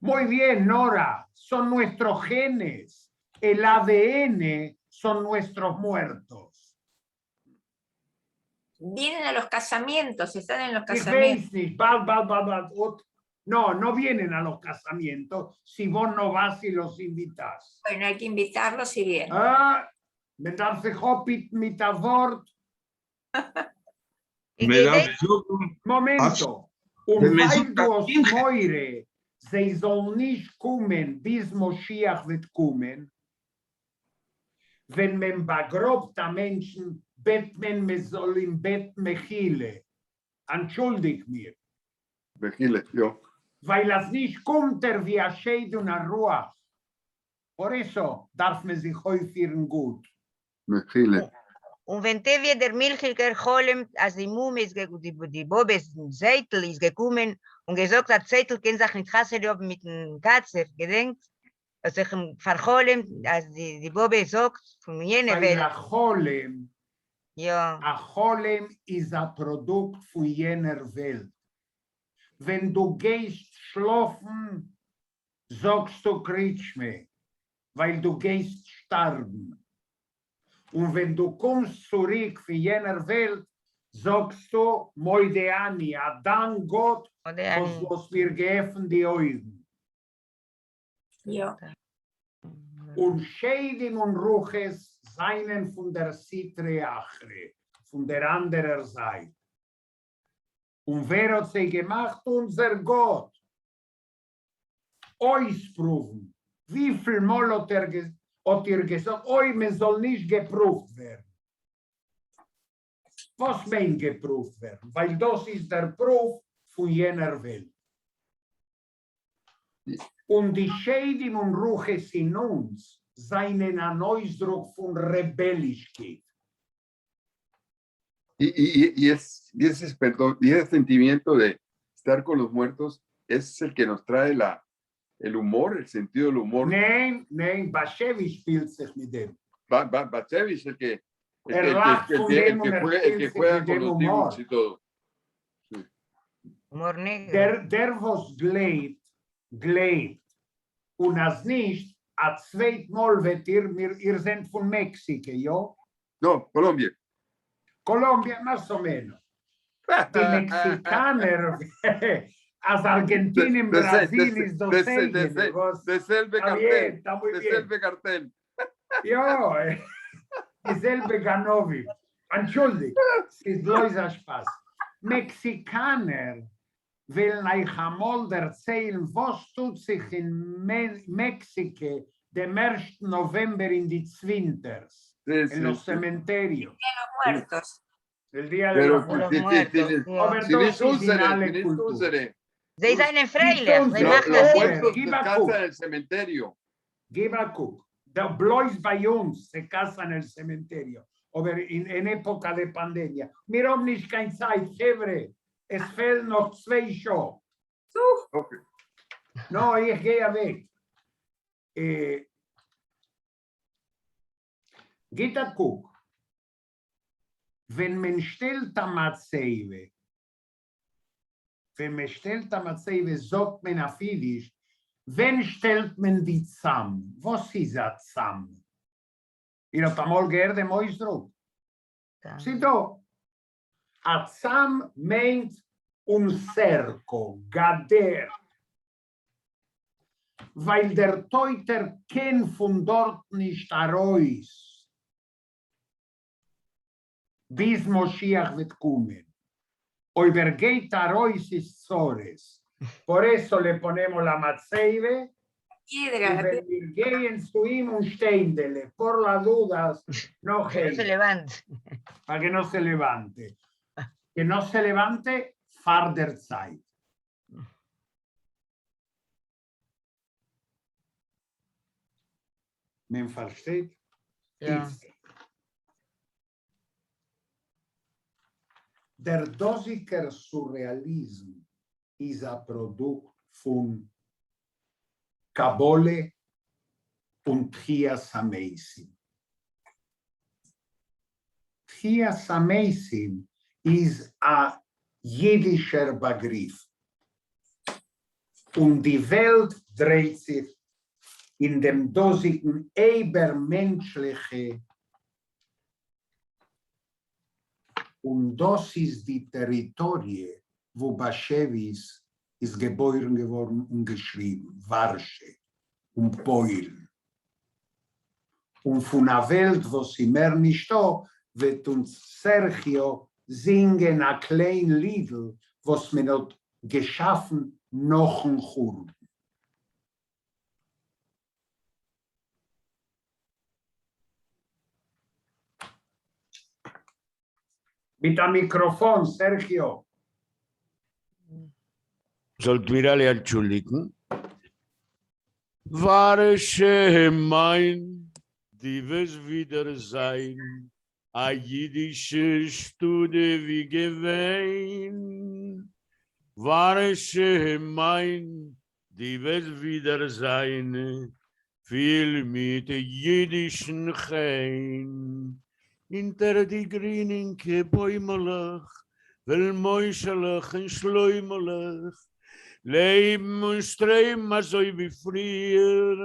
Muy bien, Nora, son nuestros genes. El ADN son nuestros muertos. Vienen a los casamientos, están en los Ich casamientos. weiß nicht, bald, bald, bald, bald. No, no vienen a los casamientos si vos no vas y los invitás. Bueno, hay que invitarlos y vienen. Ah, מען דאַרף זיך אָפּהיטן מיט אַ וואָרט. איך מען דאַרף געדענק, זאָגן, מאָמענטאָ. און ווען מען ווייל זאָגט דו אַ האָסט שמחה. מורא, זיי זאָלן נישט קומען ביז משיח וועט קומען, ווען מען באַגראָבט אַ מענטשן, בעט מען, מע זאָל אים בעטן מחילה. אַנטשולדיק מיר. מחילה, יאָ. ווייל אַז נישט קומט ער ווי אַ שד און אַ רוח. Por eso דאַרף מען זיך אויפֿפֿירן גוט. מחילה. און ווען טבֿיה דער מילכיקער חלומט, אַז די מומע איז גע די די באָבע זייטל איז געקומען און געזאָגט, אַז צייטל קען זיך ניט חתונה האָבן מיטן קצבֿ, געדענקט? האָט זיך אים פֿאַרחלומט, אַז די די באָבע זאָגט פֿון יענע ווייל וועלט. אַ חלום, יאָ. אַ חלום איז אַ פּראָדוקט פֿון יענער וועלט. ווען דו גייסט שלאָפֿן, זאָגסטו קריאת־שמע, ווייל דו גייסט שטאַרבן. און ווען דו קומסט צוריק פֿון יענער וועלט, זאָגסטו מודה אני, אַ דאַנק גאָט, מודה וואָס אני. דו האָסט מיר געעפֿנט די אויגן. יאָ. און שדים און רוחות זיינען פֿון דער סטרא אחרא, פֿון דער אַנדערער זייט. און ווער האָט זיי געמאַכט? אונדזער גאָט. אויספּרוּוון. וויפֿל מאָל האָט ער האָט איר געזאָגט, אוי, מען זאָל נישט געפּרוּווט ווערן? וואָס מיינט געפּרוּווט ווערן? ווייל דאָס איז דער פּרוּוו פֿון יענער וועלט. און די שדים און רוחות אין אונדז זיינען אַן אויסדרוק פֿון רעבעלישקייט. Y ese, perdón, y ese sentimiento de Estar con los muertos es el que nos trae la, el humor, el sentido del humor. ניין, ניין, באשעוויס שפּילט זיך מיט דעם. Ba, ba, Bachevich, el que, el ער que, el לאַכט que, el פֿון que, el דעם que און ער juega, el que שפּילט זיך juega מיט con דעם los הומאָר. dibujos y todo. Humor negro. דער, דער וואָס גלייבט, גלייבט. און אַז נישט, אַ צווייט מאָל וועט איר מיר, איר זענט פֿון מעקסיקע, יאָ? No, Colombia. Colombia, más o menos. די מעקסיקאַנער, אַז אַרגענטינע און De- de- בראַזיל de- איז דאָס de- אייגענע, de- וואָס? De selbe Está cartel, bien, está muy de bien. selbe cartel. יאָ, די זעלבע גנבֿים. אַנטשולדיקט, ס'איז בלויז אַ שפּאַס. מעקסיקאַנער וועלן אײַך אַמאָל דערציילן, וואָס טוט זיך אין מעקסיקע דעם 1. נאָוועמבער אין די צווינטערס, Sí, אין sí, los sí. cementerios. Muertos. El Día de Pero los sí, Muertos. sí, sí, Muertos, sí, ja. אָבער Si דאָס nicht איז אין unsere, אַלע si nicht קולטורן. unsere. זיי זײַנען פֿריילעך, זיי Lo- מאַכן Los אַ muertos Gib a descansan guck. en el cementerio. גיב אַ קוק. דער בלויז בײַ אונדז, se casan en el cementerio. אָבער אין, אין עפּאָכע דער פּאַנדעמיע. מיר האָבן נישט קיין צײַט, חבֿרה. עס פֿעלן נאָך צוויי שעה. Okay. No, איך גיי אַוועק. גיט אַ קוק. ווען מען שטעלט אַ מצבֿה, ווען מען שטעלט אַ מצבֿה, זאָגט מען אויף ייִדיש, ווען שטעלט מען די צאַם? וואָס איז אַ צאַם? איר האָט אַמאָל געהערט דעם אויסדרוק? ס'איז דאָ. אַ צאַם מיינט un cerco, גדר. ווײַל דער טויטער קען פֿון דאָרט נישט אַרויס. ביז משיח וועט קומען. אויב ער גייט אַרויס איז צרות. Por eso le ponemos la מצבֿה, Piedra, la און ווען מיר גייען צו אים און שטיינדעלע, por las dudas, no Que no se hey, levante. para que no se levante. Que no se levante פֿאַר דער צײַט. מען פֿאַרשטייט? Ja. איצט. דער דאָזיקער סוררעאַליזם איז אַ פּראָדוקט פֿון קבלה און תּחיית־המתים. תּחיית־המתים איז אַ ייִדישער באַגריף. און די וועלט דרייט זיך אין דעם דאָזיקן איבערמענטשלעכע און דאָס איז די טעריטאָריע, וווּ באַשעוויס איז געבוירן געוואָרן און געשריבן, וואַרשע און פּוילן. און פֿון אַ וועלט, וואָס איז מער נישטאָ, וועט אונדז סערגיאָ זינגען אַ קליין לידל, וואָס מען האָט געשאַפֿן נאָכן חורבן. מיט אַ מיקראָפֿאָן, סערגיאָ. זאָלט מיר אַלע אַנטשולדיקן. וואַרשע מײַן, דו וועסט ווידער זײַן, אַ ייִדישע שטאָט ווי געווען. וואַרשע מײַן, דו וועסט ווידער זײַן, פֿול מיט ייִדישן חן. אונטער די גרינינקע בוימעלעך, וועלן משהלעך און שלמהלעך, לעבן און שטרעבן אַזוי ווי פֿריִער.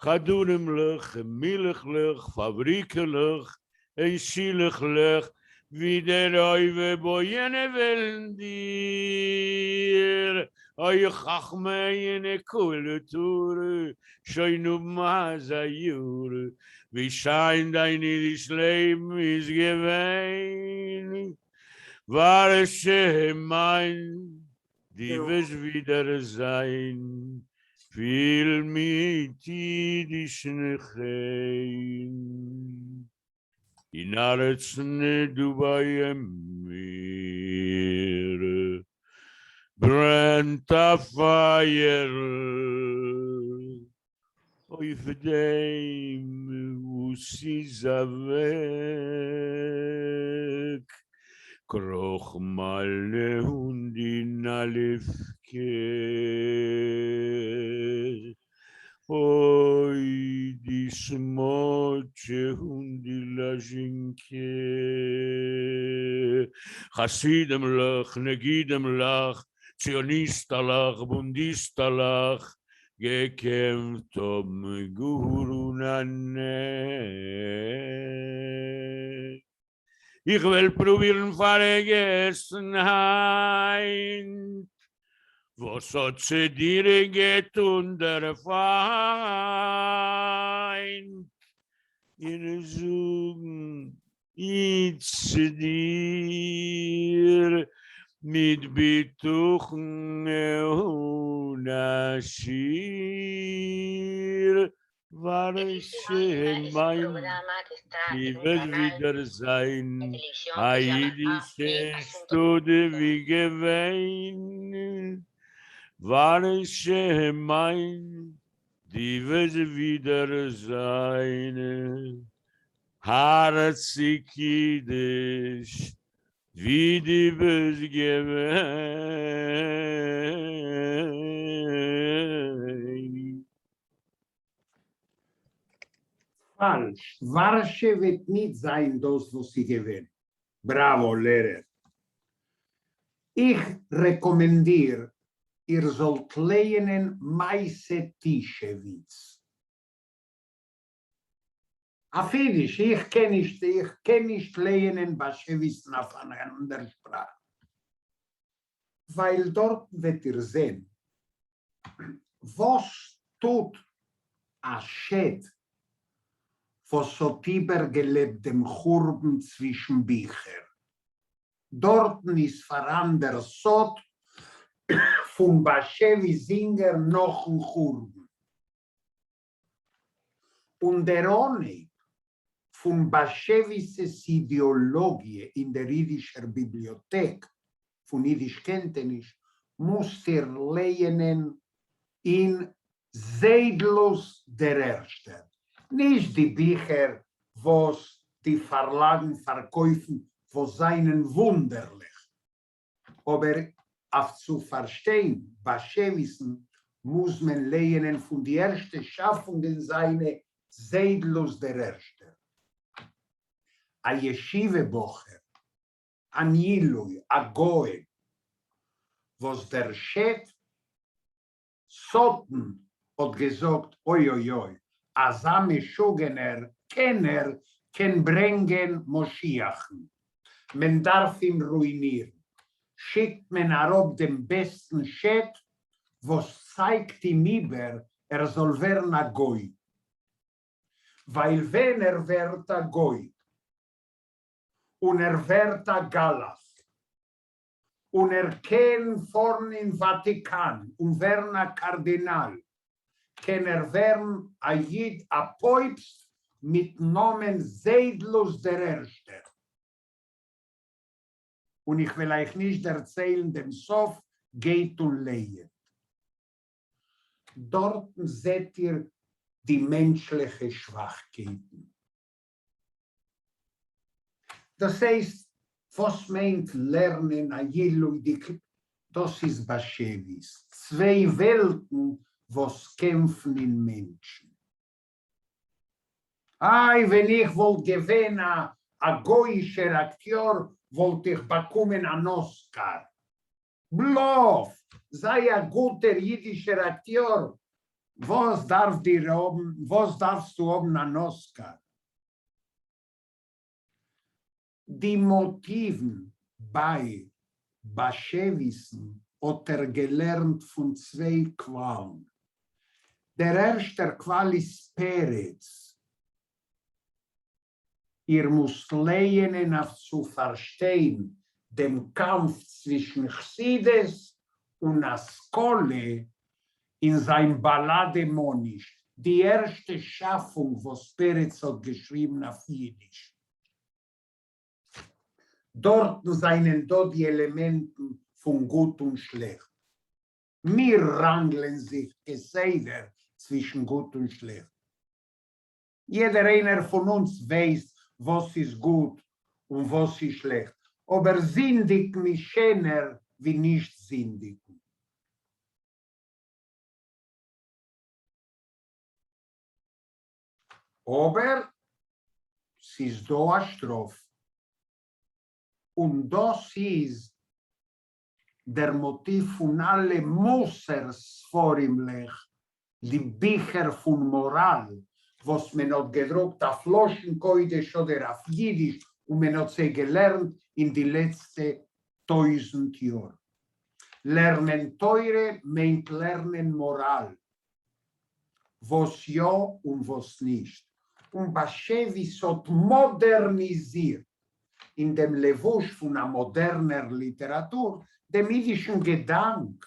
חדרימלעך, מילכלעך, פֿאַבריקעלעך, און שילעכלעך, ווידער אויפֿבויען וועלן דיר. אוי, חכמי קולטור, שוין האָבן אַזאַ יאָר, ווי שיין דײַן ייִדיש לעבן איז געווען. וואַרשע מײַן, דו וועסט ווידער זײַן, פֿול מיט ייִדישן חן. אין האַרצן דאָ בײַ מיר ברענט אַ פֿײַערל אויף דעם, וואָס איז אַוועק. קראָכמאַלנע און די נאַלעווקע. אוי, די סמאָטשע און די לאַזשינקע. חסידימלעך, נגידימלעך, ציוניסטעלעך, בונדיסטעלעך, געקעמפֿט האָבן גאָר אָן אַן עק. איך וועל פרובירן פארגעסן היינט וואס האט צו דיר געטון דער פיינט, און זאגן איצט צו דיר מיט בטחון אן א שיעור ווארשע מיין די וועט ווידער זיין א אידישע שטאט ווי געווען, ווארשע מיין די וועט ווידער זיין הארציג אידיש ווי די ביסט געווען. פאלש, ווארשע וועט ניט זיין דאס וואס ס'איז געווען. בראווא, לערער. איך רעקאמענדיר איר זאלט לייענען מעשה טישעוויץ. אויף אידיש, איך קען נישט, איך קען נישט לייענען באשעוויסן אויף אן אנדער שפראך. ווייל דארטן וועט איר זען וואס טוט א שד וואס האט איבערגעלעבט דעם חורבן צווישן ביכער? דארטן איז פאראן דער סוד פון באשעוויס זינגער נאכן חורבן. און דער אנהייב פון באשעוויס'ס אידעאלאגיע אין דער אידישער ביבליאטעק פון אידיש-קענטעניש מוזט איר לייענען אין זיידלוס דער ערשטער, נישט די ביכער וואס די פארלאגן פארקויפן וואס זיינען וואונדערליך, אבער אויף צו פארשטיין באשעוויסן מוז מען לייענען פון די ערשטע שאפונגען זיינע זיידלוס דער ערשטער. א ישיבה בחור, אן עילוי, א גאון, וואס דער שד שטן האט געזאגט אוי אוי אוי, אזא משוגענער קענער קען ברענגען משיח'ן, מען דארף אים רואינירן, שיקט מען אראפ דעם בעסטן שד וואס צייגט אים איבער ער זאל ווערן א גוי, ווייל ווען ער ווערט א גוי און ער ווערט א גלח און ער קען פארן אין וואטיקאן און ווערן א קארדינאל, קען ער ווערן א איד א פויבסט מיטן נאמען זיידלוס דער ערשטער. און איך וועל אייך נישט דערציילן דעם סוף, גייט און לייענט. דארטן זעט איר די מענטשליכע שוואכקייטן. דאס הייסט, וואס מיינט לערנען א עילוי'דיג, דאס איז באשעוויס, צוויי וועלטן וואס קעמפן אין מענטשן. איי ווען איך וואלט געווען א א גוי'אישער אקטיאר וואלט איך באקומען אן אסקאר. בלאף! זיי א גוטער אידישער אקטיאר, וואס דארף דיר האבן, וואס דארפסטו האבן אן אסקאר? די מאטיוון ביי באשעוויסן האט ער געלערנט פון צוויי קוואלן. דער ערשטער קוואל איז פרץ. איר מוזט לייענען אויף צו פארשטיין דעם קאמף צווישן חסידות און השכלה אין זיין באלאדע מאניש, די ערשטע שאפונג וואס פרץ האט געשריבן אויף אידיש. דארטן זענען דא די עלעמענטן פון גוט און שלעכט. מיר ראנגלען זיך כסדר צווישן גוט און שלעכט. יעדער איינער פון אונז ווייסט וואס איז גוט און וואס איז שלעכט, אָבער זינדיקן איז שענער ווי נישט זינדיקן. אָבער ס'איז דאָ אַ שטראָף, און דאָס איז דער מאָטיוו פֿון אַלע מוסר-ספֿרימלעך, די ביכער פֿון מאָראַל, וואָס מען האָט געדרוקט אויף לשון-קודש אָדער אויף ייִדיש און מען האָט זיי געלערנט אין די לעצטע 1000 יאָר. לערנען תּורה מיינט לערנען מאָראַל, וואָס יאָ און וואָס נישט. און באַשעוויס האָט מאָדערניזירט אין דעם לבוש פון א מאדערנער ליטעראטור דעם אידישן געדאנק.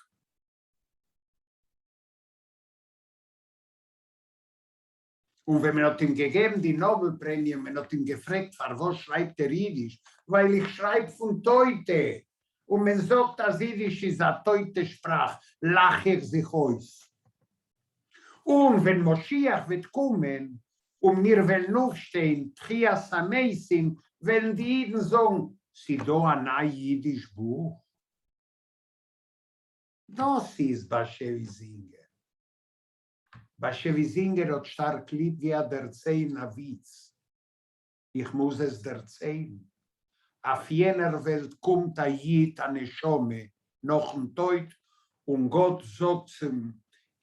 און ווען מען האט אים געגעבן די נאבעל פרעמיע און מען האט אים געפרעגט פארוואס שרייבט ער אידיש, ווייל איך שרייב פון טויטע, און מען זאגט אז אידיש איז א טויטע שפראך, לאך איך זיך אויס. און ווען משיח וועט קומען און מיר וועלן אויפשטיין תחיית המתים וועלן די אידן זאגן, ס'דא א ניי אידיש בוך? דאס איז באשעוויס זינגער. באשעוויס זינגער האט שטארק ליב געהאט דערציילן א וויץ. איך מוז עס דערציילן. אויף יענער וועלט קומט א איד א נשמה נאכן טויט און גאט זאגט צו אים,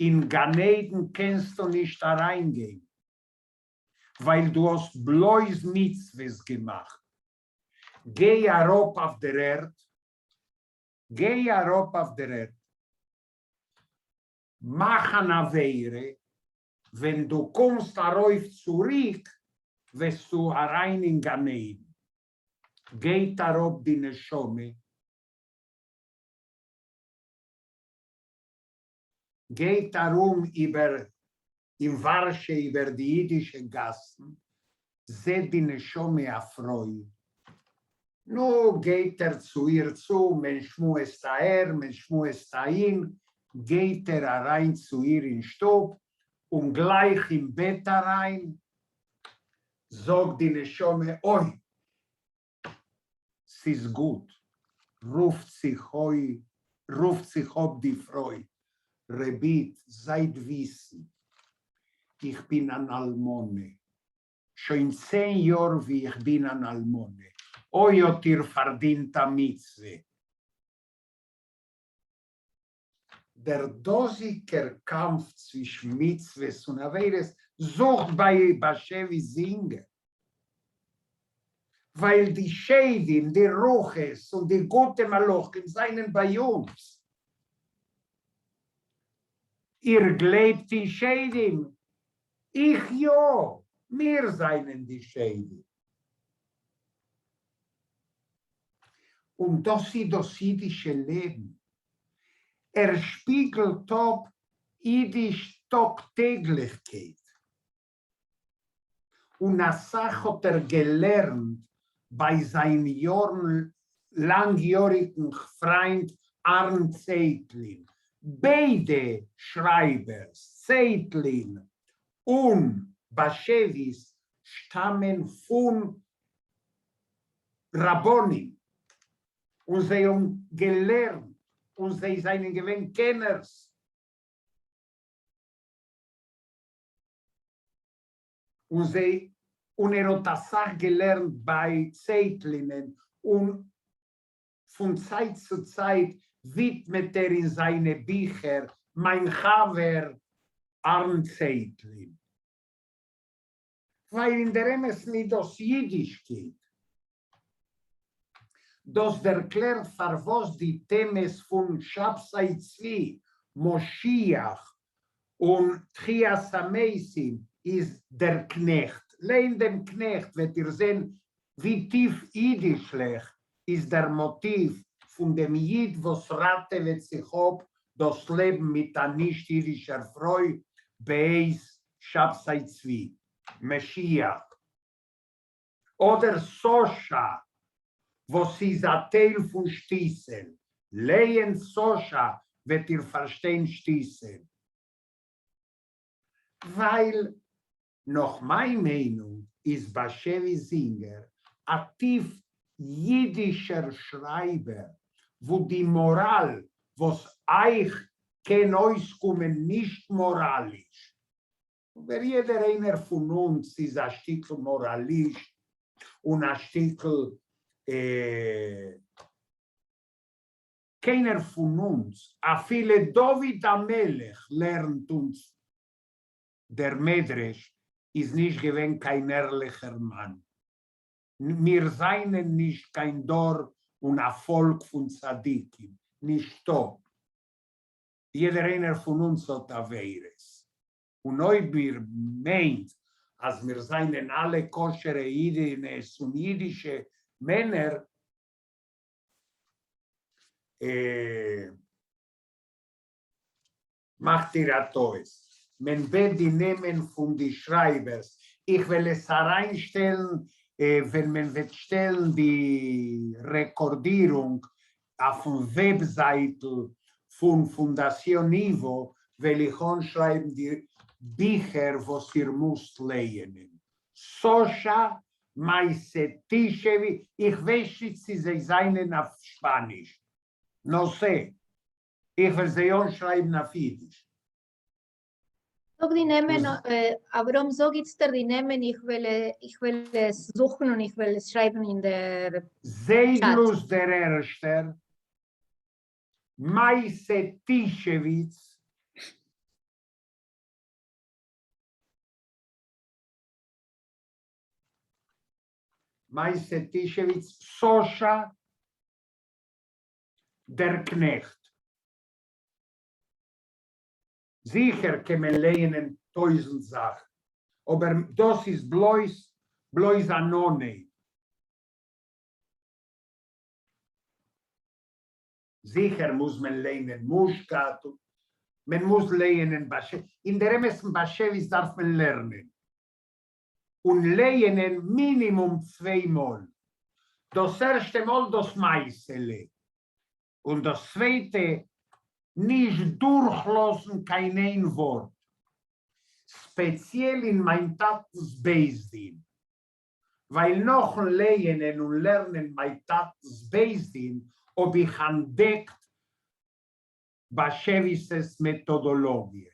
אין גן עדן קענסטו נישט אריינגיין ווייל דו האסט בלויז מצוות געמאכט, גיי אראפ אויף דער ערד, גיי אראפ אויף דער ערד, מאך אן עבירה, ווען דו קומסט ארויף צוריק וועסטו אריין אין גן עדן. גייט אראפ די נשמה, גייט ארום איבער אין ווארשע איבער די אידישע גאסן, זעט די נשמה א פרוי, נו, גייט ער צו איר צו, מען שמועסט אהער, מען שמועסט אהין, גייט ער אריין צו איר אין שטוב, און גלייך אין בעט אריין, זאגט די נשמה, אוי, ס'איז גוט, רופט זיך אוי, רופט זיך אפ די פרוי, ר' איד, זייט וויסן, איך בין אן אלמנה, שוין 10 יאר ווי איך בין אן אלמנה, אוי האט איר פארדינט א מצוה. דער דאזיקער קאמף צווישן מצוות און עבירות זוכט ביי באשעוויס זינגער, ווייל די שדים, די רוחות און די גוטע מלאכים זיינען ביי אונז. איר גלייבט אין שדים? איך יא, מיר זיינען די שדים. און דאס איז דאס אידישע לעבן. ער שפיגלט אפ אידיש טאג-טעגליכקייט. און אסאך האט ער געלערנט ביי זיין יארן לאנגיאריגן פריינט אהרן צייטלין, ביידע שרייבערס, צייטלין און באשעוויס, שטאמען פון רבנים, און זיי האבן געלערנט, און זיי זענען געווען קענערס. און זיי און ער האט אסאך געלערנט ביי צייטלינען און פון צייט צו צייט ווידמעט ער אין זיינע ביכער מיין חבר אהרן צייטלין. ווייל אין דער אמת'ן איז דאס אידישקייט. דאס דערקלערט פארוואס די טעמעס פון שבתאי צבי, משיח און תחיית המתים איז דער קנעכט. לייענט דעם קנעכט וועט איר זען ווי טיף אידישלעך איז דער מאטיוו פון דעם איד וואס ראטעוועט זיך אפ דאס לעבן מיט א נישט אידישער פרוי בעת שבתאי צבי, משיח. אדער סאשא וואס איז א טייל פון שטיסל, לייענט סאשא וועט איר פארשטיין שטיסל. ווייל נאך מיין מיינונג איז באשעוויס זינגער א טיף ייִדישער שרײַבער, וווּ די מאָראַל, וואָס אײַך קען אויסקומען נישט מאָראַליש. אָבער יעדער איינער פֿון אונדז איז אַ שטיקל מאָראַליסט און אַ שטיקל קיינער פֿון אונדז, אַפֿילו דוד המלך לערנט אונדז דער מדרש, איז נישט געווען קיין ערלעכער מאַן. מיר זײַנען נישט קיין דור און אַ פֿאָלק פֿון צדיקים, נישטאָ. יעדער איינער פֿון אונדז האָט עבירות. און אויב איר מיינט, אַז מיר זײַנען אַלע כּשרע ייִדענעס און ייִדישע מענער, מאכט איר א טעות. מען בעט די נעמען פון די שרייבערס, איך וועל עס אריינשטעלן ווען מען וועט שטעלן די רעקארדירונג אויפן וועבזייטל פון פונדאסיאן ייווא וועל איך אנשרייבן די ביכער וואס איר מוזט לייענען. סאשא מעשה טישעווי, איך ווייס נישט צו זיי זענען אויף שפאניש, no sé, איך וועל זיי אנשרייבן אויף אידיש. זאָג די נעמען, אברהם, זאָג איצטער די נעמען, איך וועל, איך וועל עס זוכן און איך וועל עס שרײַבן אין דער טשאַט. זעגלוס דער ערשטער, מעשה טישעוויץ. מעשה טישעוויץ, סאשא דער קנעכט. זיכער קען מען לייענען טויזנט זאכן, אבער דאס איז בלויז בלויז אן אנהייב. זיכער מוז מען לייענען מושקאט, מען מוז לייענען באשעוויס, אין דער אמת'ן באשעוויס דארף מען לערנען און לייענען מינימום צוויי מאל, דאס ערשטע מאל דאס מעשה'לע, און דאס צווייטע נישט דורכלאזן קיין איין ווארט, ספעציעל אין מיין טאטנ'ס בית דין, ווייל נאכן לייענען און לערנען מיין טאטנ'ס בית דין האב איך אנטדעקט באשעוויס'ס מעטאדאלאגיע.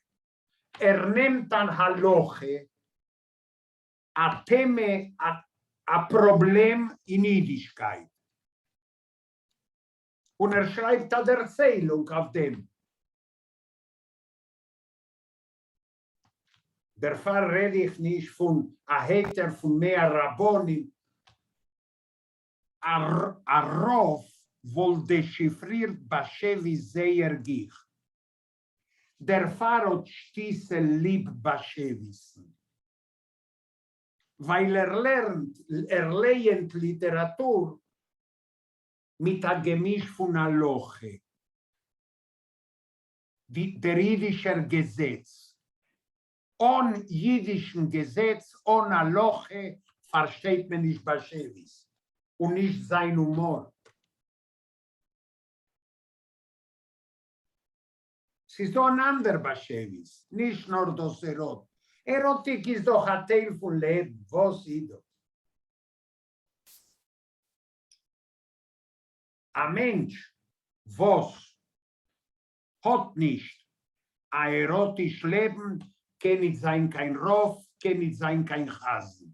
ער נעמט אן הלכה, א טעמע, א פראבלעם אין אידישקייט, און ער שרייבט א דערציילונג אויף דעם. דערפאר רעד איך נישט פון א היתר פון מאה רבנים, א רב וואלט דעשיפרירט באשעוויס זייער גיך. דערפאר האט שטיסל ליב באשעוויסן. ווייל ער לערנט, ער לייענט ליטעראטור מיט א געמיש פון הלכה. די דער אידישער געזעץ. אן אידישן געזעץ, אן הלכה, פארשטייט מען נישט באשעוויס, און נישט זיין הומאר. ס'איז דא אן אנדער באשעוויס, נישט נאר דאס עראט. עראטיק איז דאך א טייל פון לעבן, וואס איז דאס? א מענטש וואס האט נישט א עראטיש לעבן קען ניט זיין קיין רב, קען ניט זיין קיין חזן.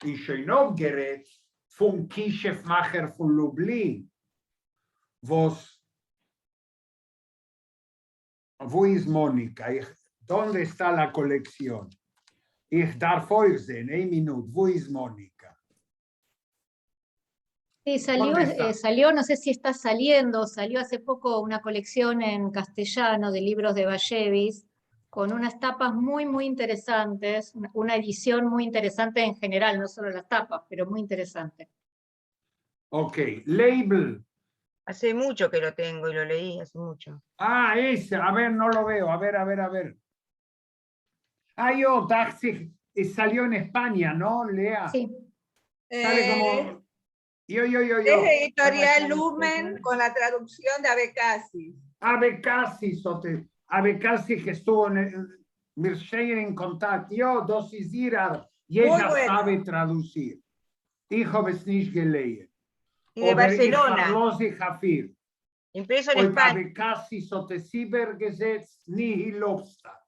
און שוין אפגערעדט פון כישוף מאכער פון לובלין וואס וואו איז מאניקא? איך dónde está la colección? איך דארף אויך זען, איין מינוט, וואו איז מאניקא? Sí, salió, ¿Dónde está? Salió, no sé si está saliendo, salió hace poco una colección en castellano de libros de Bashevis, con unas tapas muy, muy interesantes, una edición muy interesante en general, no solo las tapas, pero muy interesante. Ok, label. Hace mucho que lo tengo y lo leí, hace mucho. Ah, ese, a ver, no lo veo, a ver, a ver, a ver. Ah, yo, דאַכט זיך, salió en España, ¿no, Lea? Sí. Sale como... Yo, yo, yo, yo. Es editorial Lumen con la traducción de Abecasis. Abecasis, Abecassis que estuvo en el, מיר שטייען אין קאנטאקט, יא, דאס איז איר ארבעט, Muy יעדער bueno. sabe traducir. איך האב עס נישט געלייענט. Y de אבער איך Barcelona, פארלאז זיך אויף איר. impreso en אויב España. אבקסיס האט עס איבערגעזעצט, nihil obstat.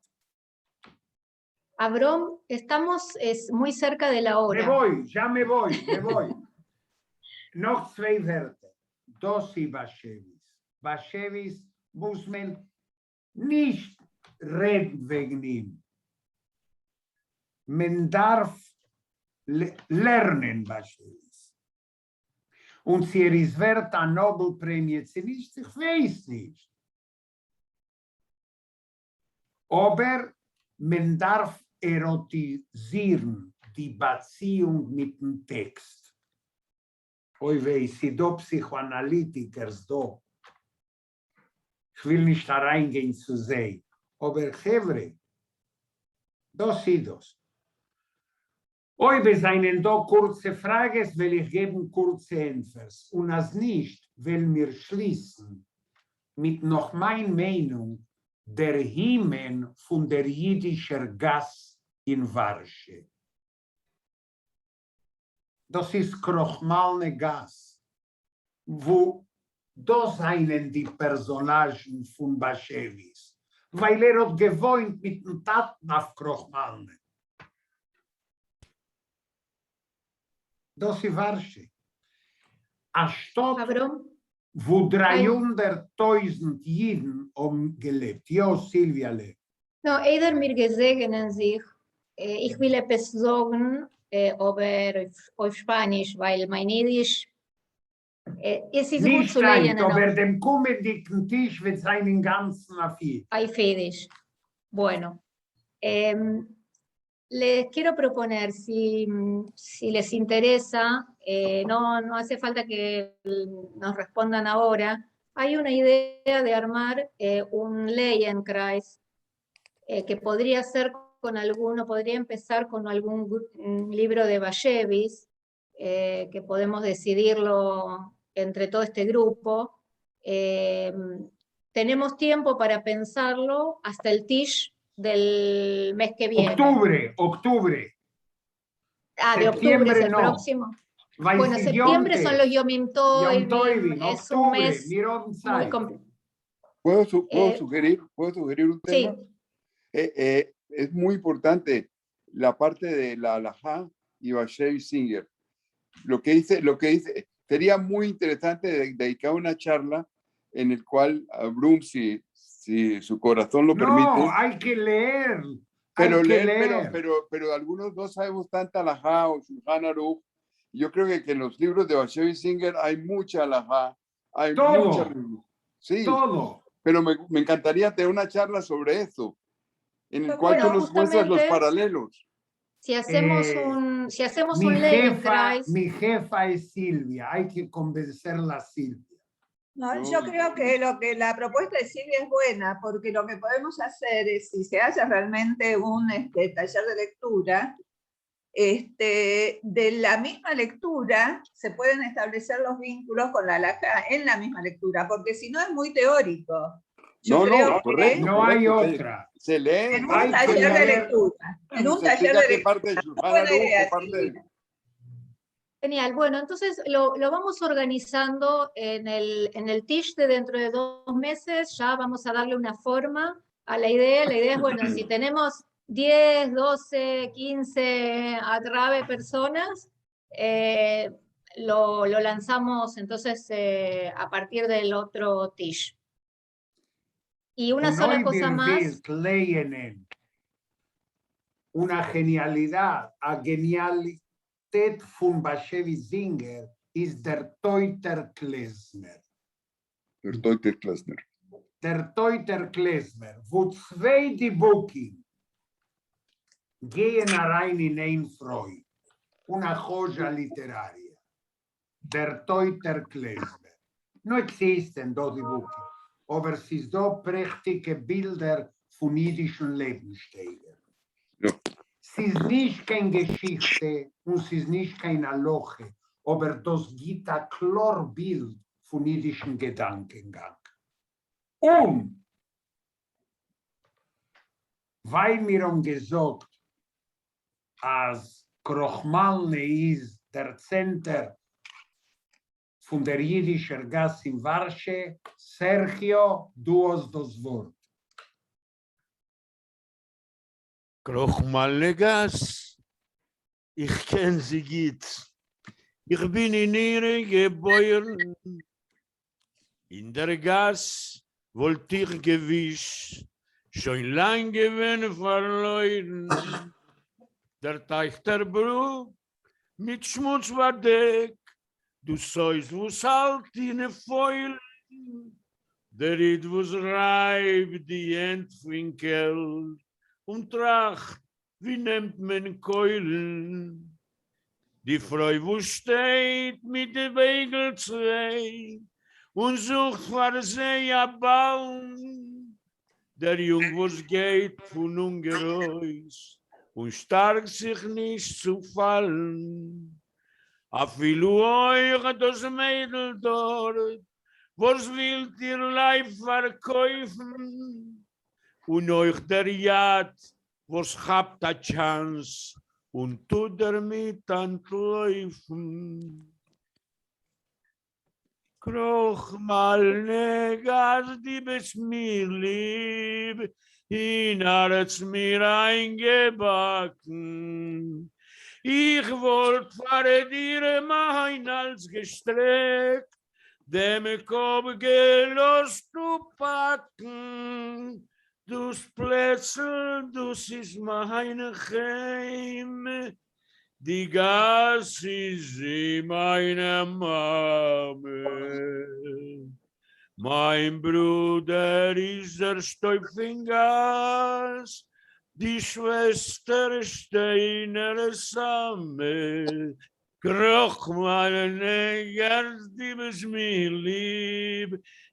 Abraham, estamos es, muy cerca de la Me hora. voy, ya me voy, me voy. נאך צוויי ווערטער. דאס איז באשעוויס. באשעוויס מוז מען נישט רעדן וועגן אים. מען דארף לערנען באשעוויס. און צי ער איז ווערט א נאבעל פרעמיע צי נישט, איך ווייס נישט. אבער מען דארף עראטיזירן די באציאונג מיטן טעקסט. אוי וויי, ס'דא פסיכאנאליטיקערס דא. כ'וויל נישט אריינגיין צו זיי, אבער חברה, דאס איז דאס. אויב עס זענען דא קורצע פראגעס וועל איך געבן קורצע ענטפערס, און אז נישט וועלן מיר שליסן מיט נאך מיין מיינונג דער הימען פון דער אידישער גאס אין ווארשע. דאס איז קראכמאלנע גאס, וואו דאס זענען די פערזאנאזשן פון באשעוויס, ווייל ער האט געוואוינט מיטן טאטן אויף קראכמאלנע. דאס איז ווארשע, א שטאט Abraham, וואו 300,000 אידן האבן געלעבט. יא, סילוויא'לע. No, איידער מיר געזעגענען זיך, איך וויל עפעס זאגן, אבער אויף שפאניש, ווייל מיין אידיש, עס איז גוט נישט צו היינט, לייענען אבער דעם קומענדיגן טיש וועט זיין אינגאנצן אויף אידיש. אויף אידיש. Bueno, les quiero proponer, si les interesa, no hace falta que nos respondan ahora, hay una idea de armar un לייען־קרייז que podría ser con alguno, podría empezar con algún libro de Bashevis, que podemos decidirlo entre todo este grupo. Tenemos tiempo para pensarlo hasta el Tish del mes que viene. Octubre, octubre. Ah, de octubre es Septiembre el no. próximo. Weil Bueno, sie septiembre son Yom los Yomim Yom Tovim, Tovim, es un octubre, mes Miron muy Zait. complicado. ¿Puedo sugerir un Sí. tema? Es muy importante la parte de la Halajá y Bashevis Singer. Lo que dice, sería muy interesante dedicar una charla en el cual a Brum, si su corazón lo No, permite. hay que leer. Pero hay que leer, leer. pero algunos no sabemos tanta Halajá o Shulchan Aruch. Yo creo que en los libros de Bashevis Singer hay mucha Halajá, hay Todo. mucha Sí, Todo. Pero me encantaría tener una charla sobre eso, en el cual Bueno, tú nos muestras los justamente, paralelos. Si hacemos un, si hacemos un לייען־קרייז Mi jefa es Silvia, hay que convencerla a Silvia. No, yo creo que la propuesta de Silvia es buena, porque lo que podemos hacer es, si se hace realmente un taller de lectura, de la misma lectura se pueden establecer los vínculos con la halajá en la misma lectura, porque si no es muy teórico. Yo No, no, creo que correcto, No hay correcto, otra. se lee. En un Hay que taller de leer. lectura, en un Se taller explica de qué parte de lectura. Shulchan Buena Aruch, qué idea, parte de Silvia. Genial, bueno, entonces lo vamos organizando en el Tish de dentro de 2 meses, ya vamos a darle una forma a la idea. La idea es, bueno, si tenemos 10, 12, 15 atrabe personas, lo lanzamos entonces a partir del otro Tish. Y una Un sola hoy cosa más. Birgit Leyen, una genialidad, a genialidad von Bashevis Singer ist der Teuter Klezmer. Der Teuter Klezmer. Der Teuter Klezmer, wo zwei Dibukim gehen rein in ein Freud, una joya literaria. Der Teuter Klezmer. No existen dos Dibukim, aber es ist do prächtige Bilder von jüdischen Lebenssteiger. Ja. Es ist nicht keine Geschichte und es ist nicht kein Aloche, aber das gibt ein klares Bild von jüdischen Gedankengang. Und ווייל מיר האבן געזאגט אז קראכמאלנע איז דער צענטער פון דער אידישער גאס אין ווארשע, סערחיו, דו האסט דאס ווארט. קראָכמאַלנע גאַס, איך קען זי גוט, איך בין אין איר געבוירן. אין דער גאַס וואָלט איך געוויס שוין לאַנג געווען פֿאַרלוירן. דער טײַך דער ברוק מיט שמוץ באַדעקט, דאָס הויז וואָס האַלט אין פֿוילן, דער איד וואָס רײַבט די הענט פֿון קעלט און טראַכט, ווי נעמט מען קוילן? די פֿרוי וואָס שטייט מיט די בייגל צוויי און זוכט פֿאַר זיי אַ באַלן, דער יונג וואָס גייט פֿון הונגער אויס און שטאַרקט זיך נישט צו פֿאַלן, אַפֿילו אויך דאָס מיידל דאָרט וואָס ווילט איר לייב פֿאַרקויפֿן, און אויך דער יאַט וואָס כאַפּט אַ chance און טוט דערמיט אַנטלויפֿן. קראָכמאַלנע גאַס, דו ביסט מיר ליב, אין האַרץ מיר אײַנגעבאַקן. איך וואָלט פֿאַר דיר מײַן האַלדז געשטרעקט, דעם קאָפּ געלאָזט אָפּהאַקן. דאָס פּלעצל, דאָס איז מײַן היים, די גאַס איז זי מײַנע מאַמע. מײַן ברודער איז דער שטויב פֿון גאַס, די שוועסטער שטיינער סאַמע. קראָכמאַלנע גאַס, דו ביסט מיר ליב,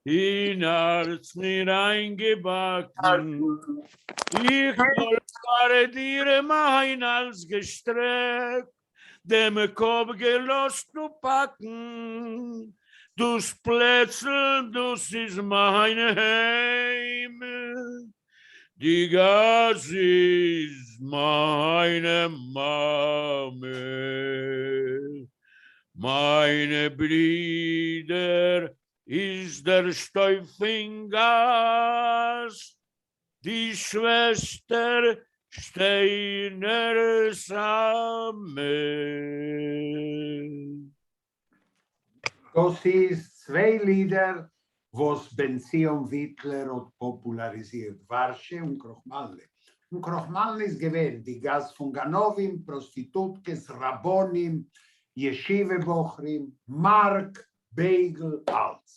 אין האַרץ מיר אײַנגעבאַקן. איך וואָלט פֿאַר דיר מײַן האַלדז געשטרעקט, דעם קאָפּ געלאָזט אָפּהאַקן. דאָס פּלעצל, דאָס איז מײַן היים, די גאַס איז מײַנע מאַמע. מײַנע ברידער איז דער שטויב פֿון גאַס, די שוועסטער שטיינער סאַמע. דאָס איז צוויי לידער וואָס בן-ציון וויטלער האָט פּאָפּולאַריזירט, וואַרשע און קראָכמאַלנע. און קראָכמאַלנע איז געווען די גאַס פֿון גנבֿים, פּראָסטיטוטקעס, רבנים, ישיבֿה-בחורים, מאַרק, בייגל, אַלץ.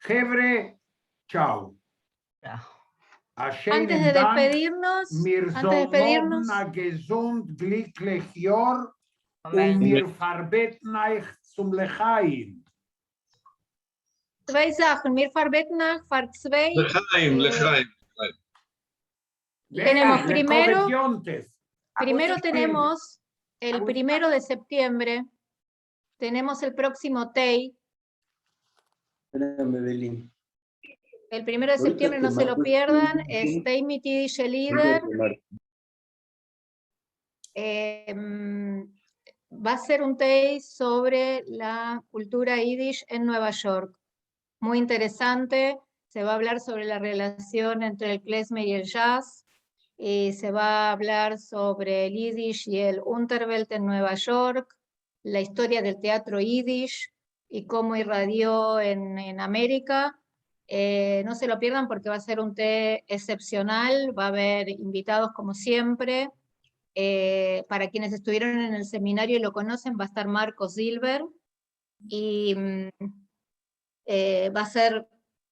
חבֿרה, טשאַו. אַ Antes שיינעם de דאַנק. despedirnos, מיר antes de זאָלן despedirnos, האָבן אַ געזונט, גליקלעך יאָר און אָמן. מיר פֿאַרבעטן אײַך צום לחיים. צוויי זאַכן. מיר פֿאַרבעטן אײַך פֿאַר צוויי. לחיים, לחיים. Tenemos לכבֿוד primero, יום־טובֿ. primero tenemos el Agusta. 1 de septiembre, tenemos el próximo TEI. Espérame, Belín. El 1 de Ahorita septiembre te no se lo marco. pierdan, es Tei mit Yidishe Lieder. Te marco. Va a ser un TEI sobre la cultura yiddish en Nueva York. Muy interesante, se va a hablar sobre la relación entre el klezmer y el jazz, y se va a hablar sobre el yiddish y el Unterwelt en Nueva York, la historia del teatro yiddish y cómo irradió en América. No se lo pierdan porque va a ser un té excepcional, va a haber invitados como siempre. Para quienes estuvieron en el seminario y lo conocen, va a estar Marcos Silver y va a ser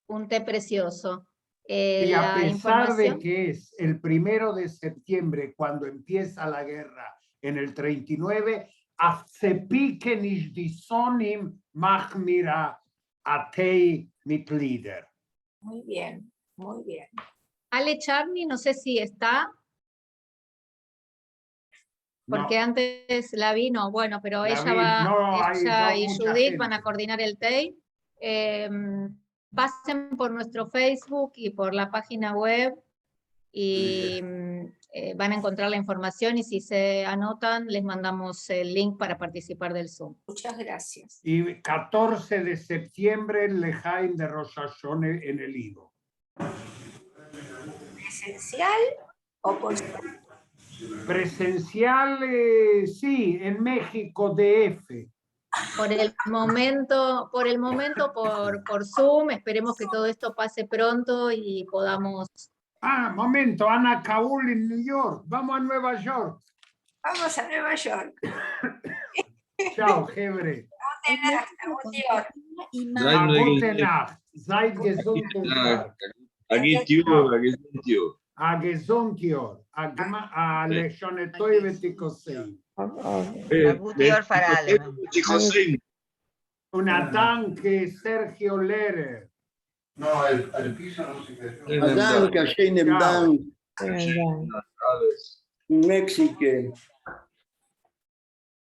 un té precioso. Y a La pesar de información- que es el 1 de septiembre cuando empieza la guerra en el 39, אויף צעפּיקעניש די שׂונאים מאַכן מיר אַ טיי מיט לידער. Muy bien, muy bien. Ale Charny, no sé si está, No, porque antes la vi, no, bueno, pero La ella vi, va, no, hay ella no y mucha Judith van a gente. coordinar el TEI. Pasen por nuestro Facebook y por la página web. Y van a encontrar la información y si se anotan les mandamos el link para participar del Zoom. Muchas gracias. Y 14 de septiembre, el Lejaim de Rosh Hashanah en el Ivo. ¿Presencial o por Zoom? Presencial, sí, en México, DF. Por el momento, por el momento, por Zoom, esperemos que todo esto pase pronto y podamos. Ah, momento, Ana Kaul en New York. Vamos a Nueva York. Vamos a Nueva York. Chao, Hebre. Gute Nacht, a gut Jahr. A gute Nacht. Seid gesund und stark. A gut Jahr, a gesund Jahr. A gesund Jahr. A gma- a לשון ותיקוסי. A gut Jahr für alle. Un danke, Sergio Lehrer. No, al piso no se cayó. A dank, a schönen Ciao. Dank. Dank. Alles. In Mexiko.